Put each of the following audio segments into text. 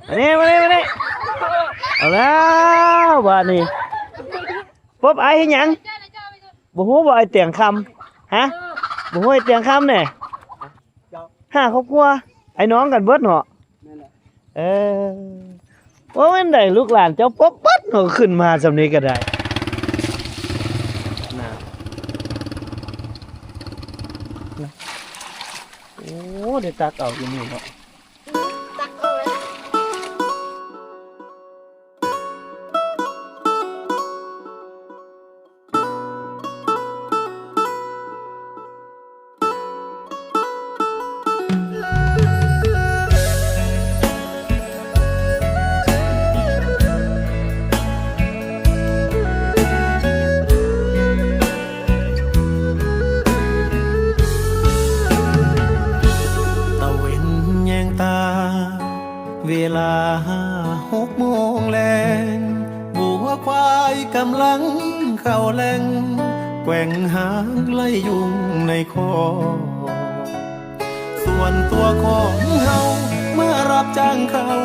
ມານີ້ ມານີ້ ມານີ້ ເອົາແລ້ວບາດນີ້. ປົບ ອ້າຍເຮັດຫຍັງ? ບໍ່ຮູ້ບໍ່ ອ້າຍຕຽງຄຳ? ຮະ? ບໍ່ຮູ້ອ້າຍຕຽງຄຳແດ່? ຫ້າຄອບຄົວ ອ້າຍນ້ອງກັນເບິດເນາະ? ແມ່ນແຫຼະ. ເອີ ວ່າແມ່ນໃດ ລູກຫຼານເຈົ້າປົບເບິດເນາະ ຂຶ້ນມາຊ່ຳນີ້ກໍໄດ້. ນະ ໂອ້ ໄດ້ຕັກເອົາຢູ່ນີ້ເນາະ. ຕາເວັນແຍງຕາ ເວລາຫົກໂມງແລງ ງົວຄວາຍກຳລັງເຂົ້າແລງ ແກວ່ງຫາງໄລ່ຍຸງໃນຄອກ. ສ່ວນຕົວຂອງເຮົາມາຮັບຈ້າງເຂົ້າ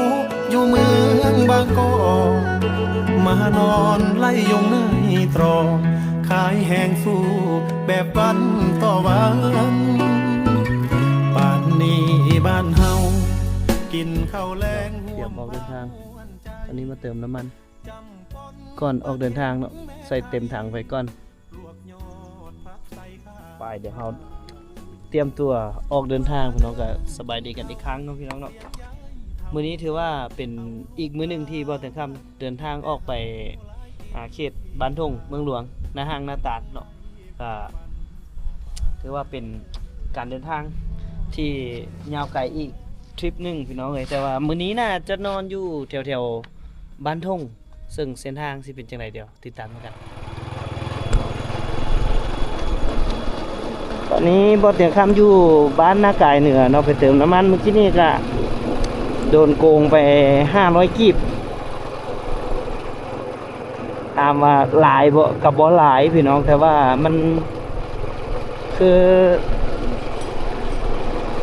ຢູ່ເມືອງບາງກອກ ມານອນໄລ່ຍຸງໃນຕຣອກ ຂາຍແຮງສູ້ແບບວັນຕໍ່ວັນ ປານນີ້ບ້ານເຮົາກິນເຂົ້າແລງ ຕຽມອອກເດີນທາງ. ອັນນີ້ມາເຕີມນ້ຳມັນ ກ່ອນອອກເດີນທາງເນາະ ໃສ່ເຕັມຖັງໄວ້ກ່ອນ. ໄປ ດຽວເຮົາຕຽມຕົວອອກເດີນທາງ ພີ່ນ້ອງ. ກໍສະບາຍດີກັນອີກຄັ້ງເນາະ ພີ່ນ້ອງເນາະ. ມື້ນີ້ຖືວ່າເປັນອີກມື້ໜຶ່ງທີ່ບ່າວເຕີງຄຳເດີນທາງອອກໄປ ອາ ເຂດບ້ານທົ່ງ ເມືອງຫຼວງ ນາຮ້າງ ນາຕານເນາະ. ກໍຖືວ່າເປັນການເດີນທາງທີ່ຍາວໄກອີກທຣິບໜຶ່ງ ພີ່ນ້ອງເອີຍ. ແຕ່ວ່າມື້ນີ້ໜ້າຈະນອນຢູ່ແຖວໆບ້ານທົ່ງ ເຊິ່ງເສັ້ນທາງຊິເປັນຈັ່ງໃດ ດຽວຕິດຕາມນຳກັນ. ຕອນນີ້ບ່າວເຕີງຄຳຢູ່ບ້ານນາກາຍເໜືອເນາະ ໄປເຕີມນ້ຳມັນ. ມື້ກີ້ນີ້ກະໂດນໂກງໄປຫ້າຮ້ອຍກີບ. ຖາມວ່າຫຼາຍບໍ່? ກໍບໍ່ຫຼາຍພີ່ນ້ອງ ແຕ່ວ່າມັນ ຄື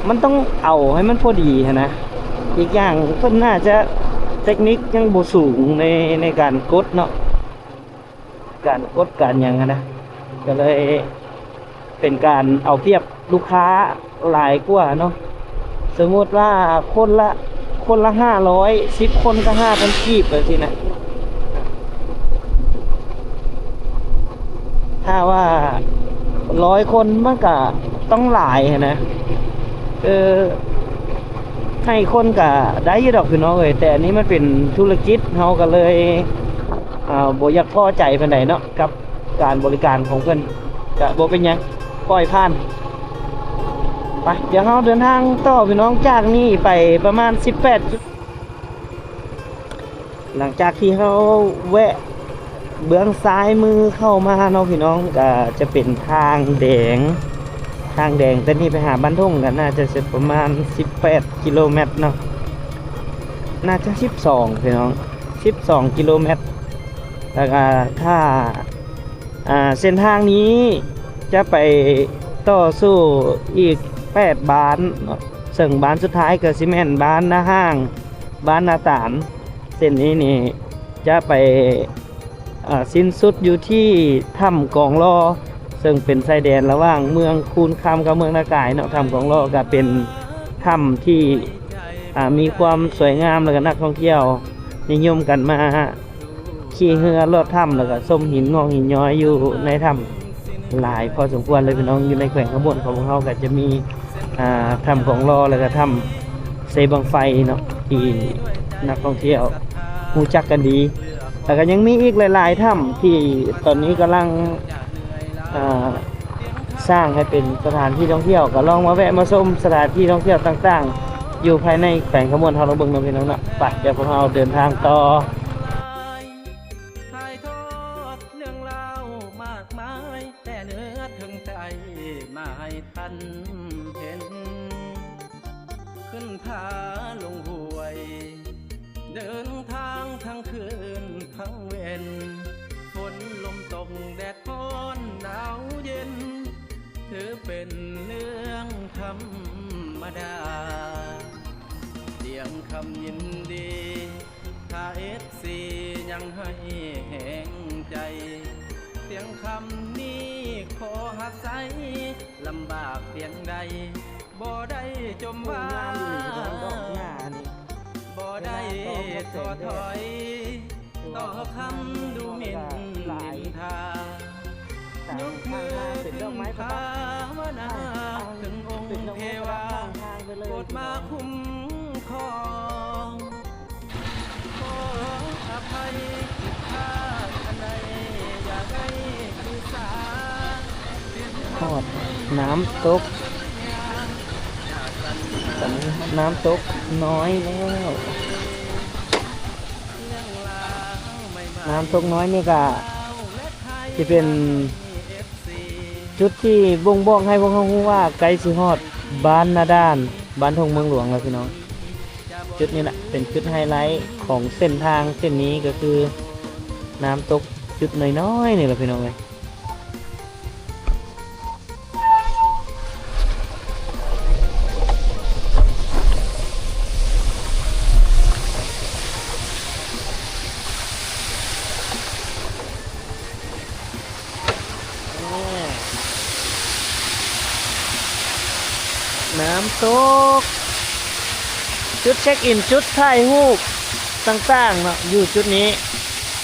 ມັນຕ້ອງເອົາໃຫ້ມັນພໍດີຫັ້ນນະ. ອີກຢ່າງເພິ່ນໜ້າຈະເຕັກນິກຍັງບໍ່ສູງໃນ ໃນການກົດເນາະ ການກົດການຫຍັງຫັ້ນນະ ກໍເລີຍເປັນການເອົາປຽບລູກຄ້າຫຼາຍກວ່າເນາະ. ສົມມຸດວ່າຄົນລະ ຄົນລະຫ້າຮ້ອຍ ສິບຄົນກໍຫ້າພັນກີບຈັ່ງຊີ້ນະ. ຖ້າວ່າຮ້ອຍຄົນມັນກະຕ້ອງຫຼາຍຫັ້ນນະ. ເອີ ໃຫ້ຄົນກະໄດ້ຢູ່ດອກພີ່ນ້ອງເອີຍ ແຕ່ອັນນີ້ມັນເປັນທຸລະກິດ ເຮົາກໍເລີຍ ອ່າ ບໍ່ຢາກພໍໃຈປານໃດເນາະ ກັບການບໍລິການຂອງເພິ່ນ. ກະບໍ່ເປັນຫຍັງ ປ່ອຍຜ່ານ. ໄປ ດຽວເຮົາເດີນທາງຕໍ່ພີ່ນ້ອງ ຈາກນີ້ໄປປະມານສິບແປດ ຫຼັງຈາກທີ່ເຮົາແວະເບື້ອງຊ້າຍມືເຂົ້າມາເນາະພີ່ນ້ອງ ກໍຈະເປັນທາງແດງ ທາງແດງແຕ່ນີ້ໄປຫາບ້ານທົ່ງກໍໜ້າຈະປະມານສິບແປດກິໂລແມັດເນາະ ໜ້າຈະສິບສອງພີ່ນ້ອງ ສິບສອງກິໂລແມັດ. ແລ້ວກໍຖ້າ ອ່າ ເສັ້ນທາງນີ້ຈະໄປຕໍ່ສູ່ອີກແປດບ້ານເນາະ ເຊິ່ງບ້ານສຸດທ້າຍກໍຊິແມ່ນບ້ານນາຮ້າງ ບ້ານນາຕານ. ເສັ້ນນີ້ນີ້ຈະໄປ ອ່າ ສິ້ນສຸດຢູ່ທີ່ຖ້ຳກອງຫຼໍ່ ເຊິ່ງເປັນຊາຍແດນລະຫວ່າງເມືອງຄູນຄຳກັບເມືອງນາກາຍເນາະ. ຖ້ຳກອງຫຼໍ່ກໍເປັນຖ້ຳທີ່ ອ່າ ມີຄວາມສວຍງາມ ແລ້ວກໍນັກທ່ອງທ່ຽວນິຍົມກັນມາ ຂີ່ເຮືອລອດຖ້ຳ ແລ້ວກໍຊົມຫີນງອກຫີນຍ້ອຍຢູ່ໃນຖ້ຳຫຼາຍພໍສົມຄວນເລີຍພີ່ນ້ອງ. ຢູ່ໃນແຂວງຄຳມ່ວນຂອງພວກເຮົາກໍຈະມີ ອ່າ ຖ້ຳກອງຫຼໍ່ ແລ້ວກໍຖ້ຳເຊບັ້ງໄຟເນາະ ທີ່ນັກທ່ອງທ່ຽວຮູ້ຈັກກັນດີ. ແລ້ວກໍຍັງມີອີກຫຼາຍໆຖ້ຳທີ່ຕອນນີ້ກຳລັງ ອ່າ ສ້າງໃຫ້ເປັນສະຖານທີ່ທ່ອງທ່ຽວ ກໍລອງມາແວະມາຊົມສະຖານທີ່ທ່ອງທ່ຽວຕ່າງໆ ຢູ່ພາຍໃນແຂວງຄຳມ່ວນເຮົາລອງເບິ່ງເນາະພີ່ນ້ອງເນາະ. ໄປ ດຽວພວກເຮົາເດີນທາງຕໍ່. ຖ່າຍທອດເລື່ອງລາວມາກມາຍ ແຕ່ເນື້ອເທິງໃຈມາໃຫ້ທ່ານເຫັນ ຂຶ້ນຜາລົງຫ້ວຍ ເດີນທາງທັງຄືນທັງເວັນ ຝົນລົມຕົກແດດຮ້ອນໜາວເຢັນ ຖືເປັນເລື່ອງທຳມະດາ ຕຽງຄຳຍິນດີ ໃຫ້ແຮງໃຈ ພຽງຄຳນີ້ຂໍຮັບໃຊ້ ລຳບາກພຽງໃດ ບໍ່ໄດ້ຈົ່ມວ່າ ໂອ້ ງາມອີ່ຫຼີເນາະ ດອກຫຍ້ານີ້ ບໍ່ໄດ້ທໍ້ຖອຍ ຕໍ່ຄຳດູໝິ່ນນິນທາ ຍົກມືຂຶ້ນພາວະນາ ເຖິງອົງເທວາ ໂປດມາຄຸ້ມຄອງ ຂໍອະໄພຜິດພາດອັນໃດ ຢ່າໄດ້ຖືສາ ຮອດນ້ຳຕົກ ຕອນນີ້ຮອດນ້ຳຕົກນ້ອຍແລ້ວ ນ້ຳຕົກນ້ອຍນີ້ກະຊິເປັນຈຸດທີ່ບົ່ງບອກໃຫ້ພວກເຮົາຮູ້ວ່າໃກ້ຊິຮອດບ້ານນາດ່ານ ບ້ານທົ່ງເມືອງຫຼວງແລ້ວພີ່ນ້ອງ. ຈຸດນີ້ແຫຼະເປັນຈຸດໄຮໄລຂອງເສັ້ນທາງເສັ້ນນີ້ ກໍຄືນ້ຳຕົກຈຸດນ້ອຍໆນີ້ແຫຼະພີ່ນ້ອງເອີຍ. ນ້ຳຕົກ ຈຸດເຊັກອິນ ຈຸດຖ່າຍຮູບຕ່າງໆເນາະ ຢູ່ຈຸດນີ້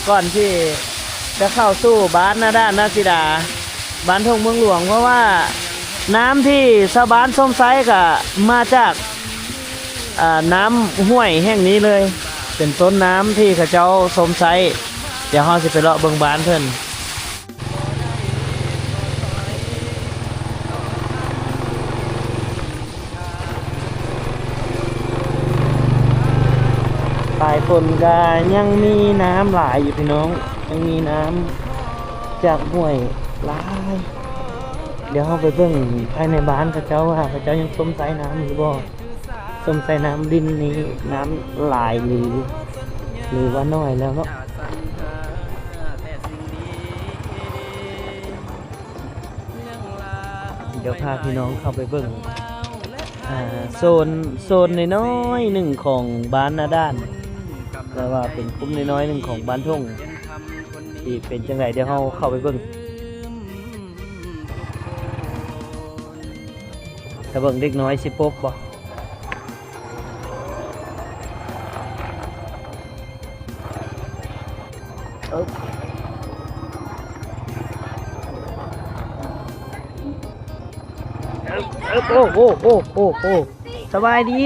ກ່ອນທີ່ຈະເຂົ້າສູ່ບ້ານນາດ່ານ ນາສີດາ ບ້ານທົ່ງເມືອງຫຼວງ ເພາະວ່ານ້ຳທີ່ຊາວບ້ານຊົມໃຊ້ກະມາຈາກ ອ່າ ນ້ຳຫ້ວຍແຫ່ງນີ້ເລີຍ ເປັນຕົ້ນນ້ຳທີ່ເຂົາເຈົ້າຊົມໃຊ້. ດຽວເຮົາຊິໄປເລາະເບິ່ງບ້ານເພິ່ນ. ປາຍຝົນກະຍັງມີນ້ຳຫຼາຍຢູ່ພີ່ນ້ອງ ຍັງມີນ້ຳຈາກຫ້ວຍຫຼາຍ. ດຽວເຮົາໄປເບິ່ງພາຍໃນບ້ານເຂົາເຈົ້າວ່າເຂົາເຈົ້າຍັງຊົມໃຊ້ນ້ຳຢູ່ບໍ່. ຊົມໃຊ້ນ້ຳລິນນີ້ ນ້ຳຫຼາຍຫຼື ຫຼືວ່າໜ້ອຍແລ້ວເນາະ. ດຽວພາພີ່ນ້ອງເຂົ້າໄປເບິ່ງ ອ່າ ໂຊນ ໂຊນນ້ອຍໆໜຶ່ງຂອງບ້ານນາດ່ານ ແປວ່າເປັນຄຸ້ມນ້ອຍໆໜຶ່ງຂອງບ້ານທົ່ງ ທີ່ເປັນຈັ່ງໃດ ດຽວເຮົາເຂົ້າໄປເບິ່ງ. ຖ້າເບິ່ງເດັກນ້ອຍຊິປົບບໍ່? ເອີບ ເອີບ ໂອ້ ໂອ້ ໂອ້ ໂອ້ ໂອ້ ສະບາຍດີ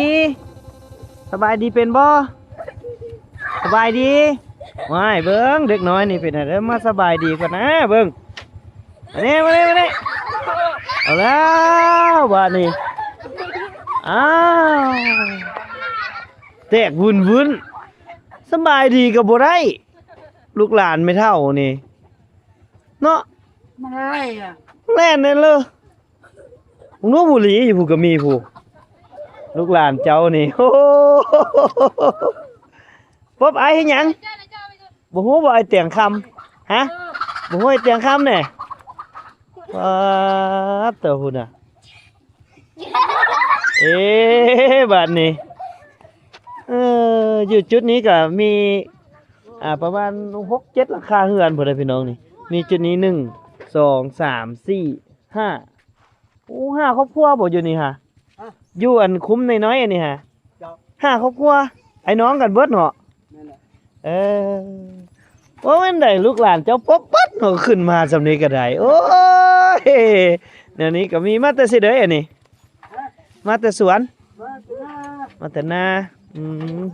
ສະບາຍດີເປັນບໍ່? ສະບາຍດີ. ວ້າຍ ເບິ່ງເດັກນ້ອຍນີ້ເປັນຫຍັງ ມາສະບາຍດີກ່ອນນະ ເບິ່ງ ມານີ້ ມານີ້ ມານີ້ ເອົາແລ້ວບາດນີ້ ອ້າວ ແຕກວຸ້ນໆ ສະບາຍດີກໍບໍ່ໄດ້ ລູກຫຼານແມ່ເຖົ້ານີ້ເນາະ ມັນໄລ່ອະ ແລ່ນແນ່ເລີ. ເບິ່ງດູ ບຸລີຢູ່ພຸ້ນກໍມີຜູ້ ລູກຫຼານເຈົ້ານີ້ ໂອ້ໂຫ ປົບອ້າຍເຮັດຫຍັງ? ບໍ່ຮູ້ບໍ່ ອ້າຍຕຽງຄຳ ຮະ ບໍ່ຮູ້ອ້າຍຕຽງຄຳແດ່ ປາດໂຕ ພຸ້ນນະ ເອ ບາດນີ້ ເອີ ຢູ່ຈຸດນີ້ກໍມີ ອ່າ ປະມານຫົກເຈັດຫຼັງຄາເຮືອນພຸ້ນເດ້ພີ່ນ້ອງນີ້ ມີຈຸດນີ້ ໜຶ່ງ ສອງ ສາມ ສີ່ ຫ້າ ໂອ້ ຫ້າຄອບຄົວບໍ່ຢູ່ນີ້ຫະ? ຮະ? ຢູ່ອັນຄຸ້ມນ້ອຍໆອັນນີ້ຫະ? ເຈົ້າ ຫ້າຄອບຄົວ ອ້າຍນ້ອງກັນເບິດເນາະ? ແມ່ນແຫຼະ ເອີ ໂອ້ ແມ່ນໃດ ລູກຫຼານເຈົ້າປົບປັດເນາະ ຂຶ້ນມາຊ່ຳນີ້ກໍໄດ້ ໂອ້ຍ ແນວນີ້ກໍມີ ມາແຕ່ໃສເດີອັນນີ້? ຮະ? ມາແຕ່ສວນ? ມາແຕ່ນາ ມາແຕ່ນາ ອືມ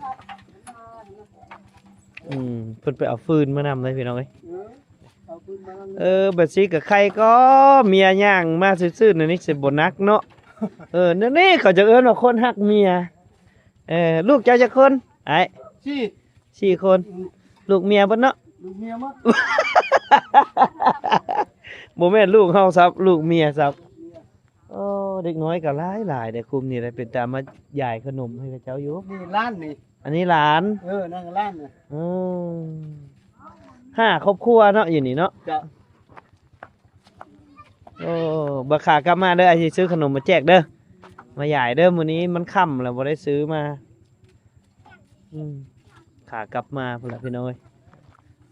ອືມ ເພິ່ນໄປເອົາຟືນມານຳເລີຍພີ່ນ້ອງເອີຍ ເອີ ເອີ ບັດຊີ້ກໍໄຄກໍ ເມຍຍ່າງມາຊື່ໆ ແນວນີ້ຊິບໍ່ໜັກເນາະ ເອີ ແນວນີ້ເຂົາຈະເອີ້ນວ່າຄົນຮັກເມຍ ເອີ ລູກເຈົ້າຈັກຄົນອ້າຍ? ສີ່ ສີ່ຄົນ ອືມ ລູກເມຍເບິດເນາະ ລູກເມຍໝົດ ບໍ່ແມ່ນລູກເຮົາຊ້ຳ ລູກເມຍຊ້ຳ ເມຍ ໂອ້ ເດັກນ້ອຍກໍຫຼາຍໆເດ້ ຄຸ້ມນີ້ແຫຼະ ເປັນຕາມາຢາຍຂະໜົມໃຫ້ເຂົາເຈົ້າຢູ່ ນີ້ຫຼານນີ້ ອັນນີ້ຫຼານ ເອີ ນັ້ນຫຼານນະ ເອີ ຫ້າຄອບຄົວເນາະ ຢູ່ນີ້ເນາະ ເຈົ້າ ໂອ້ ບັດຂາກັບມາເດີ ອ້າຍຊິຊື້ຂະໜົມມາແຈກເດີ ມາຢາຍເດີ ມື້ນີ້ມັນຄ່ຳແລ້ວບໍ່ໄດ້ຊື້ມາ ອືມ ຂາກັບມາພຸ້ນລະພີ່ນ້ອງເອີຍ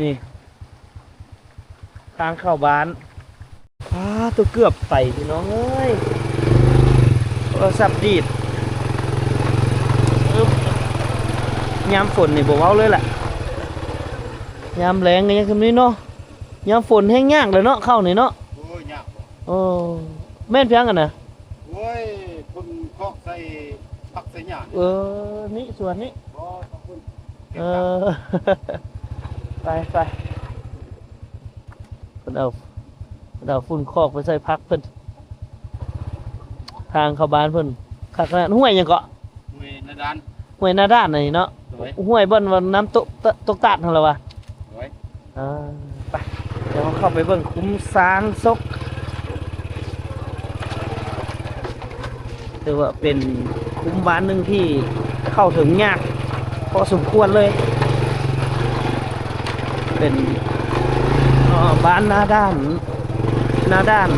ນີ້ ທາງເຂົ້າບ້ານ. ອ້າ ໂຕເກືອບໄປພີ່ນ້ອງເອີຍ ໂທລະສັບດີດ. ອຶບ ຍາມຝົນນີ້ບໍ່ເວົ້າເລີຍລະ ຍາມແລ້ງກໍຍັງສ່ຳນີ້ເນາະ ຍາມຝົນແຮ່ງຍາກແຫຼະເນາະ ເຂົ້ານີ້ເນາະ. ໂອ້ຍ ຍາກບໍ່? ໂອ້ ແມ່ນພຽງອັນນະ. ໂອ້ຍ ເພິ່ນຄອກໃສ່ຜັກໃສ່ຫຍ້າ. ເອີ ນີ້ສວນນີ້. ບໍ່ ຂອບຄຸນ. ເອີ ໄປ ໄປ ເພິ່ນເອົາ ເພິ່ນເອົາຝຸ່ນຄອກໄປໃສ່ຜັກເພິ່ນ. ທາງເຂົ້າບ້ານເພິ່ນຄັກຂະໜາດ. ຫ້ວຍຫຍັງເກາະ? ຫ້ວຍນາດ້ານ. ຫ້ວຍນາດ້ານນີ້ເນາະ. ໂດຍ. ຫ້ວຍບ່ອນວ່ານ້ຳຕົກ ຕົກຕາດຫັ້ນລະວະ. ໂດຍ. ອ່າ ໄປ ດຽວເຮົາເຂົ້າໄປເບິ່ງຄຸ້ມຊ້າງສົກ. ຖືວ່າເປັນຄຸ້ມບ້ານໜຶ່ງທີ່ເຂົ້າເຖິງຍາກພໍສົມຄວນເລີຍ. ເປັນ ເອີ ບ້ານນາດ້ານ ນາດ້ານ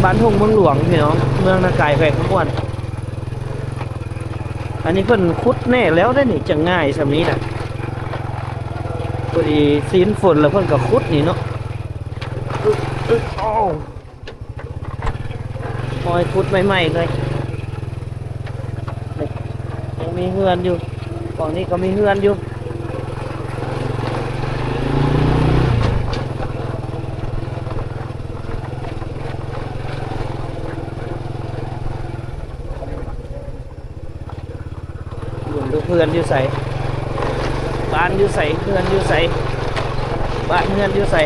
ບ້ານທົ່ງເມືອງຫຼວງ ພີ່ນ້ອງ ເມືອງນາກາຍ ແຂວງຄຳມ່ວນ. ອັນນີ້ເພິ່ນຂຸດແນ່ແລ້ວເດ້ນີ້ ຈັ່ງງ່າຍສ່ຳນີ້ນະ. ພໍດີຊຽນຝົນແລ້ວເພິ່ນກໍຂຸດນີ້ເນາະ. ອຶບ ອຶບ ໂອ້ ຮອຍຂຸດໃໝ່ໆເລີຍ. ນີ້ ຍັງມີເຮືອນຢູ່ ຝັ່ງນີ້ກໍມີເຮືອນຢູ່. ເບິ່ງດູເຮືອນຢູ່ໃສ ບ້ານຢູ່ໃສ ເຮືອນຢູ່ໃສ ບ້ານເຮືອນຢູ່ໃສ.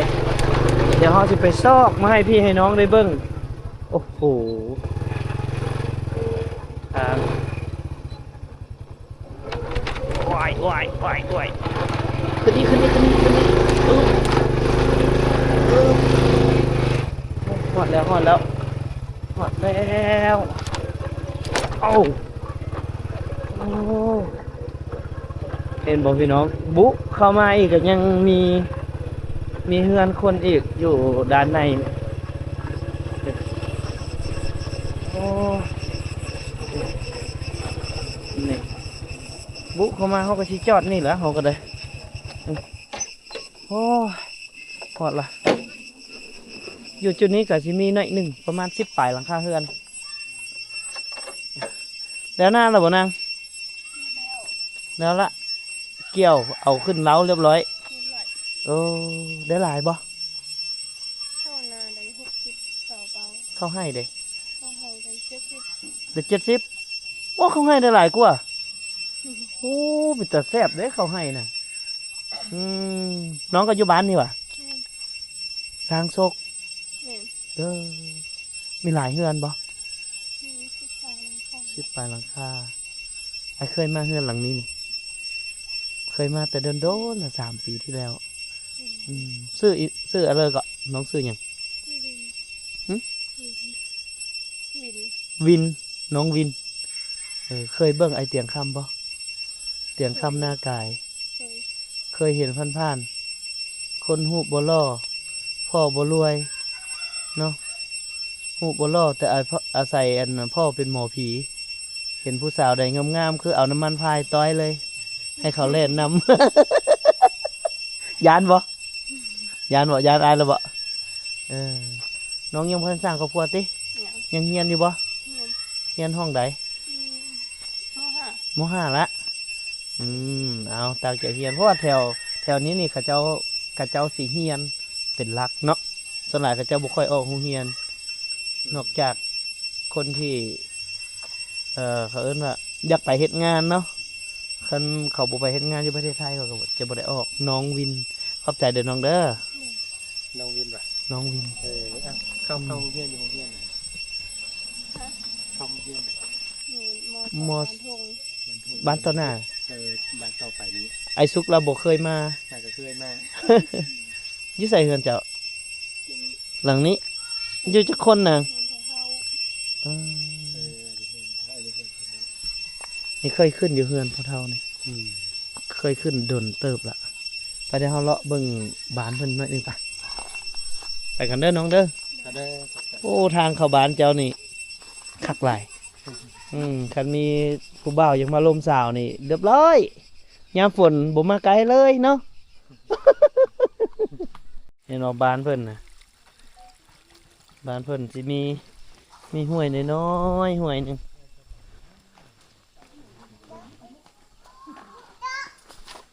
ດຽວເຮົາຊິໄປຊອກມາໃຫ້ພີ່ໃຫ້ນ້ອງໄດ້ເບິ່ງ. ໂອ້ໂຫ ທາງ ໂອ້ຍ ໂອ້ຍ ໂອ້ຍ ໂອ້ຍ ຂຶ້ນນີ້ ຂຶ້ນນີ້ ຂຶ້ນນີ້ ຂຶ້ນນີ້. ອຶບ ອຶບ ຮອດແລ້ວ ຮອດແລ້ວ ຮອດແລ້ວ. ເອົ້າ ໂອ້ ເຫັນບໍ່ພີ່ນ້ອງ ບຸເຂົ້າມາອີກກໍຍັງມີ ມີເຮືອນຄົນອີກຢູ່ດ້ານໃນ. ໂອ້ ນີ້ ບຸເຂົ້າມາ ເຮົາກໍຊິຈອດນີ້ແຫຼະ ເຮົາກໍໄດ້. ໂອ້ຍ ຮອດລະ. ຢູ່ຈຸດນີ້ກໍຊິມີໜ້ອຍໜຶ່ງ ປະມານສິບປາຍຫຼັງຄາເຮືອນ. ແລ້ວນາແລ້ວບໍ່ນາງ? ແລ້ວລະ. ກ່ຽວເອົາຂຶ້ນເລົາລຽບຮ້ອຍ. ໂອ້ ໄດ້ຫຼາຍບໍ່? ເຂົ້ານາໄດ້ຫົກສິບຕໍ່ເປົາ. ເຂົ້າໄຮ່ເດ? ເຂົ້າໄຮ່ໄດ້ເຈັດສິບ. ໄດ້ເຈັດສິບ. ໂອ້ ເຂົ້າໄຮ່ໄດ້ຫຼາຍກວ່າ. ໂອ້ ເປັນຕາແຊບເດ້ເຂົ້າໄຮ່ນະ. ອືມ ນ້ອງກໍຢູ່ບ້ານນີ້ຫວາ? ແມ່ນ. ຊ້າງສົກ. ແມ່ນ. ເດີ ມີຫຼາຍເຮືອນບໍ່? ມີສິບປາຍຫຼັງຄາ. ສິບປາຍຫຼັງຄາ. ອ້າຍເຄີຍມາເຮືອນຫຼັງນີ້ນີ້? ເຄີຍມາແຕ່ດົນໆນະ ສາມປີທີ່ແລ້ວ. ອືມ ອືມ ຊື່ ຊື່ອາເລີເກາະ? ນ້ອງຊື່ຫຍັງ? ຊື່ວິນ. ຫຶ? ວິນ. ວິນ. ວິນ ນ້ອງວິນ. ເອີ ເຄີຍເບິ່ງອ້າຍຕຽງຄຳບໍ່? ຕຽງຄຳນາກາຍ. ເຄີຍ. ເຄີຍເຫັນຜ່ານໆ. ຄົນຮູບບໍ່ຫຼໍ່ ພໍ່ບໍ່ລວຍເນາະ. ຮູບບໍ່ຫຼໍ່ ແຕ່ອາ ອາໄສອັນພໍ່ເປັນໝໍຜີ. ເຫັນຜູ້ສາວໃດງາມໆ ຄືເອົານ້ຳມັນພາຍຕ້ອຍເລີຍ ໃຫ້ເຂົາແລ່ນນຳ. ຢ້ານບໍ່? ຢ້ານບໍ່? ຢ້ານອາຍລະບໍ່? ເອີ ນ້ອງຍັງບໍ່ທັນສ້າງຄອບຄົວຕິ? ຍັງ. ຍັງຮຽນຢູ່ບໍ່? ຮຽນ. ຮຽນຫ້ອງໃດ? ອືມ ມໍຫ້າ. ມໍຫ້າລະ. ອືມ ເອົາ ຕັ້ງໃຈຮຽນ ເພາະວ່າແຖວ ແຖວນີ້ນີ້ ເຂົາເຈົ້າ ເຂົາເຈົ້າຊິຮຽນເປັນຫຼັກເນາະ. ສ່ວນຫຼາຍເຂົາເຈົ້າບໍ່ຄ່ອຍອອກໂຮງຮຽນ ນອກຈາກຄົນທີ່ ເອີ ເຂົາເອີ້ນວ່າຢາກໄປເຮັດງານເນາະ. ຄັນເຂົາບໍ່ໄປເຮັດງານຢູ່ປະເທດໄທ ເຂົາກໍຈະບໍ່ໄດ້ອອກ. ນ້ອງວິນ ຂອບໃຈເດີນ້ອງເດີ. ນ້ອງວິນຫວາ? ນ້ອງວິນ. ເອີ ເຂົ້າ ເຂົ້າໂຮງຮຽນຢູ່ໂຮງຮຽນ ຮະ? ເຂົ້າໂຮງຮຽນ ແມ່ນ ມ ມ ບ້ານທົ່ງ ບ້ານຕໍ່ໜ້າ. ເອີ ບ້ານຕໍ່ໄປນີ້. ອ້າຍສຸກລາວບໍ່ເຄີຍມາ. ຂ້າກໍເຄີຍມາ. ຢູ່ໃສເຮືອນເຈົ້າ? ຢູ່ນີ້. ຫຼັງນີ້. ຢູ່ຈັກຄົນນາງ? ເຮືອນພໍ່ເຖົ້າ. ເອີ ເອີ ອັນນີ້ເຮືອນ ອັນນີ້ເຮືອນພໍ່ເຖົ້າ. ນີ້ເຄີຍຂຶ້ນຢູ່ເຮືອນພໍ່ເຖົ້ານີ້. ອືມ ເຄີຍຂຶ້ນດົນເຕີບລະ. ໄປ ດຽວເຮົາເລາະເບິ່ງບ້ານເພິ່ນໜ້ອຍໜຶ່ງປະ. ໄປກັນເດີນ້ອງເດີ. ໂອ້ ທາງເຂົ້າບ້ານເຈົ້ານີ້ຄັກຫຼາຍ. ອືມ ຄັນມີຜູ້ບ່າວຢາກມາລົມສາວນີ້ລຽບຮ້ອຍ. ຍາມຝົນບໍ່ມາໃກ້ເລີຍເນາະ. ນີ້ເນາະ ບ້ານເພິ່ນນະ. ບ້ານເພິ່ນຊິມີ ມີຫ້ວຍນ້ອຍໆ ຫ້ວຍໜຶ່ງ.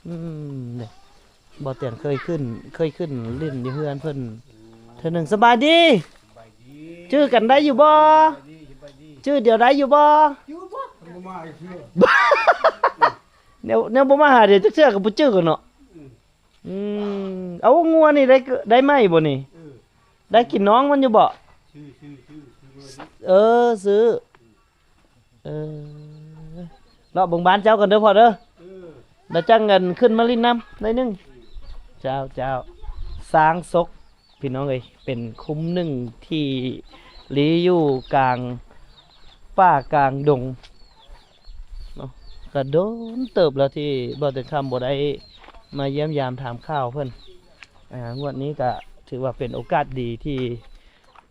ອືມ ນີ້ ບ່າວຕຽງເຄີຍຂຶ້ນ ເຄີຍຂຶ້ນຫຼິ້ນຢູ່ເຮືອນເພິ່ນເທື່ອໜຶ່ງ. ສະບາຍດີ. ສະບາຍດີ. ຈື່ກັນໄດ້ຢູ່ບໍ່? ສະບາຍດີ. ສະບາຍດີ. ຈື່ດຽວໄດ້ຢູ່ບໍ່? ຢູ່ບໍ່? ບໍ່ມາອີກເທື່ອ. ແນວ ແນວບໍ່ມາຫາດຽວຈັກເທື່ອກໍບໍ່ຈື່ກັນເນາະ. ອືມ ອືມ ເອົາ ງົວນີ້ໄດ້ ໄດ້ໃໝ່ບໍ່ນີ້? ເອີ ໄດ້ກິນນ້ອງມັນຢູ່ບໍ່? ຊື້ ຊື້ ຊື້ ຊື້ ເອີ ຊື້. ເອີ ເລາະເບິ່ງບ້ານເຈົ້າກ່ອນເດີພໍ່ເດີ. ເອີ ແລ້ວຈັ່ງກັນຂຶ້ນມາຫຼິ້ນນຳໜ້ອຍໜຶ່ງ. ເຈົ້າ ເຈົ້າ. ຊ້າງສົກ ພີ່ນ້ອງເອີຍ ເປັນຄຸ້ມໜຶ່ງທີ່ລີ້ຢູ່ກາງປ່າກາງດົງເນາະ. ກະດົນເຕີບແລ້ວທີ່ບ່າວເຕັງຄຳບໍ່ໄດ້ມາຢ້ຽມຢາມຖາມຂ່າວເພິ່ນ. ອາ ງວດນີ້ກະຖືວ່າເປັນໂອກາດດີທີ່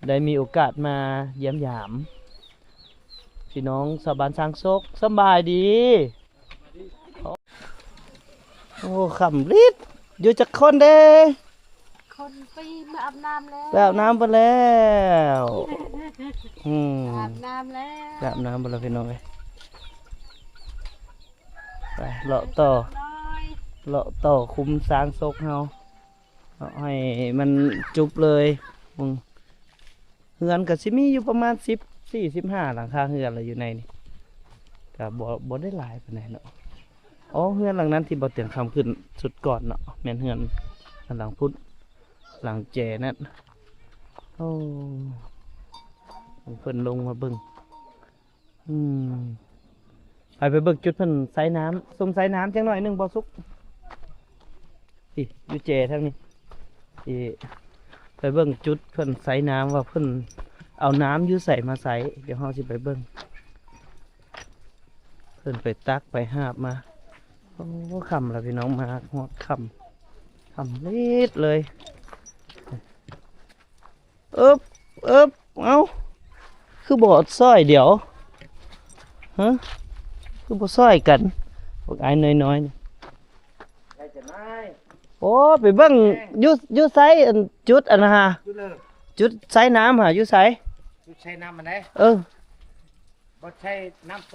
ໄດ້ມີໂອກາດມາຢ້ຽມຢາມ ພີ່ນ້ອງຊາວບ້ານຊ້າງສົກ. ສະບາຍດີ. ໂອ້ ຄ່ຳລິດ. ຢູ່ຈັກຄົນເດ້? ຄົນໄປອາບນ້ຳແລ້ວ. ໄປອາບນ້ຳເພິ່ນແລ້ວ. ອືມ ອາບນ້ຳແລ້ວ. ໄປອາບນ້ຳເພິ່ນແລ້ວ ພີ່ນ້ອງເອີຍ. ໄປເລາະຕໍ່ ເລາະຕໍ່ຄຸ້ມຊ້າງສົກເຮົາ. ເນາະ ໃຫ້ມັນຈຸບເລີຍ. ເບິ່ງ ເຮືອນກໍຊິມີຢູ່ປະມານສິບສີ່ ສິບຫ້າຫຼັງຄາເຮືອນລະຢູ່ໃນນີ້ ກໍບໍ່ ບໍ່ໄດ້ຫຼາຍປານໃດເນາະ. ອໍ ເຮືອນຫຼັງນັ້ນທີ່ບ່າວຕຽງຄຳຂຶ້ນຊຸດກ່ອນເນາະ ແມ່ນເຮືອນຫຼັງພຸ້ນ ຫຼັງແຈນັ້ນ. ໂອ້ ເພິ່ນລົງມາເບິ່ງ. ອືມ ໄປ ໄປເບິ່ງຈຸດເພິ່ນໃສ່ນ້ຳ ຊົມໃສ່ນ້ຳຈັກໜ້ອຍໜຶ່ງບໍ່ສຸກ. ອີ ຢູ່ແຈທາງນີ້ ອີ ໄປເບິ່ງຈຸດເພິ່ນໃສ່ນ້ຳ ວ່າເພິ່ນເອົານ້ຳຢູ່ໃສມາໃສ່. ດຽວເຮົາຊິໄປເບິ່ງ ເພິ່ນໄປຕັກໄປຫາບມາ. ໂອ້ ຄ່ຳລະພີ່ນ້ອງ ມາຮອດຄ່ຳ ຄ່ຳລິດເລີຍ. ອຶບ ອຶບ ເອົາ ຄືບໍ່ຊ່ອຍດຽວ? ຮະ? ຄືບໍ່ຊ່ອຍກັນ? ບັກອ້າຍນ້ອຍໆນີ້. ໄດ້ຈະນາຍ. ໂອ້ ໄປເບິ່ງ ແມ່ນ ຢູ່ ຢູ່ໃສ ອັນ ຈຸດອັນນັ້ນຫາ? ຈຸດເລີ ຈຸດໃຊ້ນ້ຳຫາ ຢູ່ໃສ? ຈຸດໃຊ້ນ້ຳອັນໃດ? ເອີ ບໍ່ໃຊ້ນ້ຳໂຕ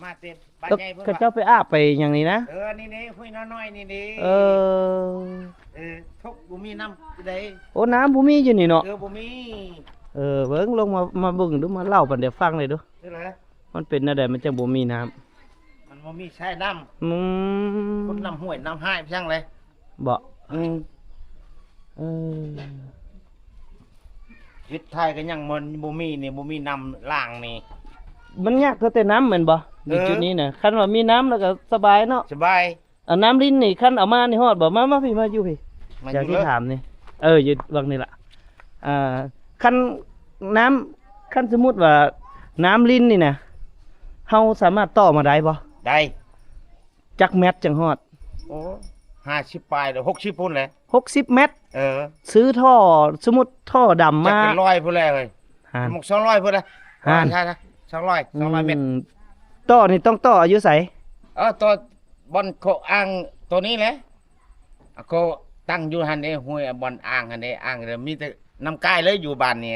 ມາແຕ່ບ້ານໃຫຍ່ພຸ້ນ. ເຂົາເຈົ້າໄປອາບໄປຫຍັງນີ້ນະ? ເອີ ນີ້ໆ ຫ້ວຍນ້ອຍໆນີ້ເດ້. ເອີ ເອີ ທຸກ ບໍ່ມີນ້ຳໃດ. ໂອ້ ນ້ຳບໍ່ມີຢູ່ນີ້ເນາະ. ເອີ ບໍ່ມີ. ເອີ ເບິ່ງ ລົງມາ ມາເບິ່ງດູ ມາເລົ່າປັນດຽວຟັງແດ່ດູ. ຄືລະ ມັນເປັນແນວໃດ ມັນຈັ່ງບໍ່ມີນ້ຳ? ມັນບໍ່ມີໃຊ້ນ້ຳ. ອືມ ຂຸດນ້ຳຫ້ວຍນ້ຳຫາຍໄປຈັ່ງເລີຍ. ບໍ່? ອືມ ເອີ ເຮັດໄຖກໍຍັງມັນບໍ່ມີນີ້ ບໍ່ມີນ້ຳລ້າງນີ້. ມັນຍາກເທົ່າແຕ່ນ້ຳແມ່ນບໍ່? ເອີ ຢູ່ຈຸດນີ້ນະ ຄັນວ່າມີນ້ຳແລ້ວກໍສະບາຍເນາະ. ສະບາຍ. ເອົານ້ຳລິນນີ້ ຄັນເອົາມານີ້ຮອດບໍ່? ມາ ມາພີ້ ມາຢູ່ພີ້. ຢາກຊິຖາມນີ້ ເອີ ຢູ່ວັງນີ້ລະ. ອ່າ ຄັນນ້ຳ ຄັນສົມມຸດວ່ານ້ຳລິນນີ້ນະ ເຮົາສາມາດຕໍ່ມາໄດ້ບໍ່? ໄດ້. ຈັກແມັດຈັ່ງຮອດ? ໂອ້ ຫ້າສິບປາຍ ຫົກສິບພຸ້ນແຫຼະ. ຫົກສິບແມັດ? ເອີ ຊື້ທໍ່ ສົມມຸດທໍ່ດຳມາ ຈັກເປັນຮ້ອຍພຸ້ນແຫຼະເຮີ້ຍ. ຫາ ໝົກສອງຮ້ອຍພຸ້ນລະ. ຫາ ສອງຮ້ອຍ ສອງຮ້ອຍແມັດ. ອືມ ຕໍ່ນີ້ຕ້ອງຕໍ່ຢູ່ໃສ? ເອີ ຕໍ່ບ່ອນເຂົາອ່າງໂຕນີ້ແຫຼະ. ເຂົາຕັ້ງຢູ່ຫັ້ນເດ້ ຫ້ວຍບ່ອນອ່າງຫັ້ນເດ້ ອ່າງ ມີແຕ່ນ້ຳກາຍເລີຍ ຢູ່ບ້ານນີ້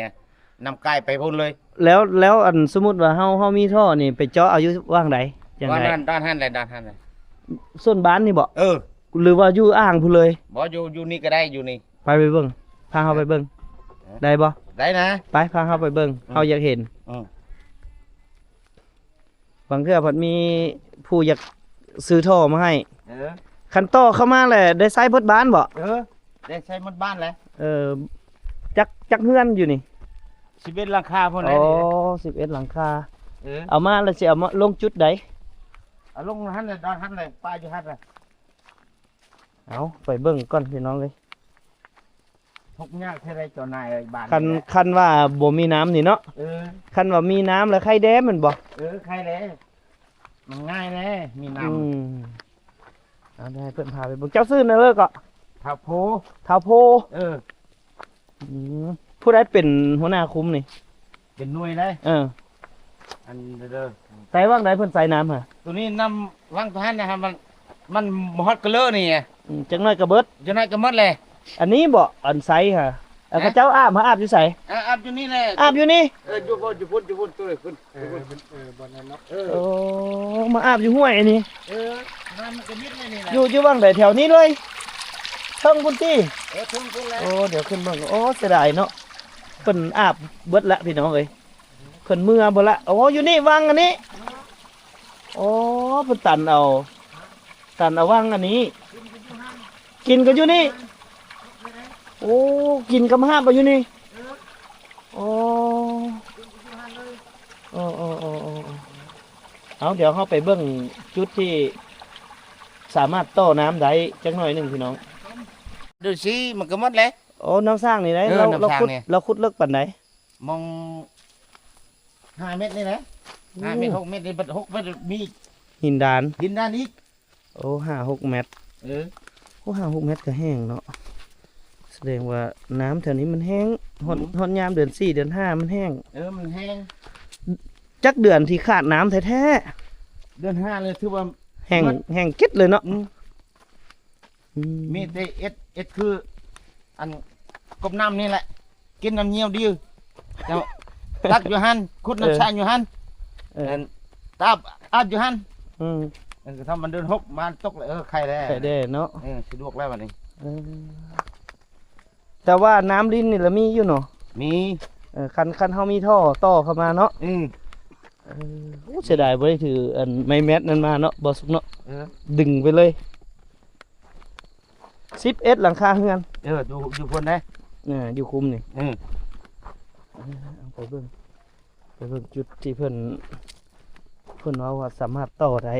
ນ້ຳກາຍໄປພຸ້ນເລີຍ. ແລ້ວ ແລ້ວ ອັນ ສົມມຸດວ່າເຮົາ ເຮົາມີທໍ່ນີ້ ໄປເຈາະເອົາຢູ່ຫວ່າງໃດ? ຈັ່ງໃດ? ດ້ານນັ້ນ ດ້ານຫັ້ນແຫຼະ ດ້ານຫັ້ນແຫຼະ. ສ່ວນບ້ານນີ້ບໍ່? ເອີ ຫຼືວ່າຢູ່ອ່າງພຸ້ນເລີຍ? ບໍ່ ຢູ່ ຢູ່ນີ້ກໍໄດ້ ຢູ່ນີ້. ໄປ ໄປເບິ່ງ ພາເຮົາໄປເບິ່ງ. ເອີ ໄດ້ບໍ່? ໄດ້ນະ. ໄປ ພາເຮົາໄປເບິ່ງ. ອືມ ເຮົາຢາກເຫັນ. ອືມ ບາງເທື່ອພັດມີຜູ້ຢາກຊື້ທໍ່ມາໃຫ້. ເອີ ຄັນຕໍ່ເຂົ້າມາແລ້ວ ໄດ້ໃຊ້ເບິດບ້ານບໍ່? ເອີ ໄດ້ໃຊ້ໝົດບ້ານແຫຼະ. ເອີ ຈັກ ຈັກເຮືອນຢູ່ນີ້? ສິບເອັດຫຼັງຄາພຸ້ນແຫຼະ. ອໍ ສິບເອັດຫຼັງຄາ. ເອີ ເອົາມາແລ້ວຊິເອົາມາລົງຈຸດໃດ? ເອົາລົງຫັ້ນແຫຼະ ດອນຫັ້ນແຫຼະ ປາຢູ່ຫັ້ນແຫຼະ. ເອົາ ໄປເບິ່ງກ່ອນພີ່ນ້ອງເອີຍ. ທຸກຍາກແທ້ໃດເຈົ້ານາຍເອີຍ ບ້ານ ຄັນ ນີ້ແຫຼະ ຄັນວ່າບໍ່ມີນ້ຳນີ້ເນາະ. ເອີ ຄັນວ່າມີນ້ຳແລ້ວໄຄແດ່ແມ່ນບໍ່? ເອີ ໄຄແຫຼະ ມັນງ່າຍແຫຼະ ມີນ້ຳ. ອືມ ເອົາ ໃຫ້ເພິ່ນພາໄປເບິ່ງ. ເຈົ້າຊື່ແນວໃດເກາະ? ທ້າວໂພ. ທ້າວໂພ. ເອີ ອືມ ຜູ້ໃດເປັນຫົວໜ້າຄຸມນີ້? ເປັນໜ່ວຍເດ້. ເອີ ອັນເດີ ໃສ່ຫວ່າງໃດເພິ່ນໃສ່ນ້ຳຫະ? ໂຕນີ້ນ້ຳຫວ່າງໂຕຫັ້ນນະ ມັນ ມັນບໍ່ຮອດກະເລີນີ້. ອືມ ຈັກໜ້ອຍກໍເບິດ ຈັກໜ້ອຍກໍໝົດແຫຼະ. ອັນນີ້ບໍ່ ອັນໃສ່ຫະ? ເອີ ເຂົາເຈົ້າອາບຫາ ອາບຢູ່ໃສ? ອາ ອາບຢູ່ນີ້ແຫຼະ. ອາບຢູ່ນີ້? ເອີ ຢູ່ບໍ່ ຢູ່ພຸ້ນ ຢູ່ພຸ້ນ ໂຕພຸ້ນ. ເອີ ເອີ ບ່ອນນັ້ນເນາະ. ເອີ ໂອ້ ມາອາບຢູ່ຫ້ວຍອັນນີ້. ເອີ ນ້ຳມັນກໍມິດເລີຍນີ້ແຫຼະ. ຢູ່ ຢູ່ຫວ່າງໃດ? ແຖວນີ້ເລີຍ ເທິງພຸ້ນຕິ? ເອີ ເທິງພຸ້ນແຫຼະ. ໂອ້ ດຽວຂຶ້ນເບິ່ງ. ໂອ້ ເສຍດາຍເນາະ ເພິ່ນອາບເບິດລະພີ່ນ້ອງເອີຍ. ເພິ່ນເມືອເບິດລະ. ໂອ້ ຢູ່ນີ້ຫວ່າງອັນນີ້. ໂອ້ ເພິ່ນຕັນເອົາ ຕັນເອົາຫວ່າງອັນນີ້. ກິນກໍຢູ່ນີ້. ໂອ້ ກິນກັບຫາບກໍຢູ່ນີ້. ໂອ້ ເອີ ເອີ ເອີ ເອີ ເອີ ເອົາ ດຽວເຮົາໄປເບິ່ງຈຸດທີ່ສາມາດຕໍ່ນ້ຳໄດ້ຈັກໜ້ອຍໜຶ່ງພີ່ນ້ອງ. ດູຊິ ມັນກໍໝົດແຫຼະ. ໂອ້ ນ້ຳສ້າງນີ້ໄດ໋. ເອີ ລາວ ນ້ຳສ້າງນີ້ ລາວຂຸດ ລາວຂຸດເລິກປານໃດ? ມອງຫ້າແມັດນີ້ແຫຼະ. ໂອ້ ຫ້າແມັດ ຫົກແມັດນີ້ ບັດຫົກແມັດມີຫີນດານ ຫີນດານອີກ. ໂອ້ ຫ້າຫົກແມັດ. ເອີ ໂອ້ ຫ້າຫົກແມັດກໍແຫ້ງເນາະ. ສະແດງວ່ານ້ຳແຖວນີ້ມັນແຫ້ງ. ຮອດ ອືມ ຮອດຍາມເດືອນສີ່ ເດືອນຫ້າມັນແຫ້ງ. ເອີ ມັນແຫ້ງ. ຈັກເດືອນທີ່ຂາດນ້ຳແທ້ໆ? ເດືອນຫ້າເລີຍ ຖືວ່າແຫ້ງ ແຫ້ງເຈັດເລີຍເນາະ. ອືມ ອືມ ມີແຕ່ເຮັດ ເຮັດຄືອັນກົບນ້ຳນີ້ແຫຼະ ກິນນ້ຳຍ່ຽວດີ. ເຈົ້າ ຕັກຢູ່ຫັ້ນ ຂຸດນ້ຳ ເອີ ສ້າງຢູ່ຫັ້ນ. ເອີ ອັນຕາບອາບຢູ່ຫັ້ນ. ອືມ ເອີ ກໍທຳມັນເດືອນຫົກມາຕົກແລ້ວ. ເອີ ໄຄແລ້ວ ໄຄແລ້ວເນາະ. ເອີ ສະດວກແລ້ວບັດນີ້. ເອີ ແຕ່ວ່ານ້ຳລິນນີ້ລະມີຢູ່ເນາະ? ມີ. ເອີ ຄັນ ຄັນເຮົາມີທໍ່ຕໍ່ເຂົ້າມາເນາະ. ອືມ ເອີ ໂອ້ ເສຍດາຍບໍ່ໄດ້ຖືອັນໄມ້ແມັດນັ້ນມາເນາະ ບໍ່ສຸກເນາະ. ເອີ ດຶງໄປເລີຍ. ສິບເອັດຫຼັງຄາເຮືອນ. ເອີ ຢູ່ ຢູ່ພຸ້ນເດ້. ເອີ ຢູ່ຄຸ້ມນີ້. ເອີ ເອີ ເອົາໄປເບິ່ງ ໄປເບິ່ງຈຸດທີ່ເພິ່ນ ເພິ່ນເວົ້າວ່າສາມາດຕໍ່ໄດ້.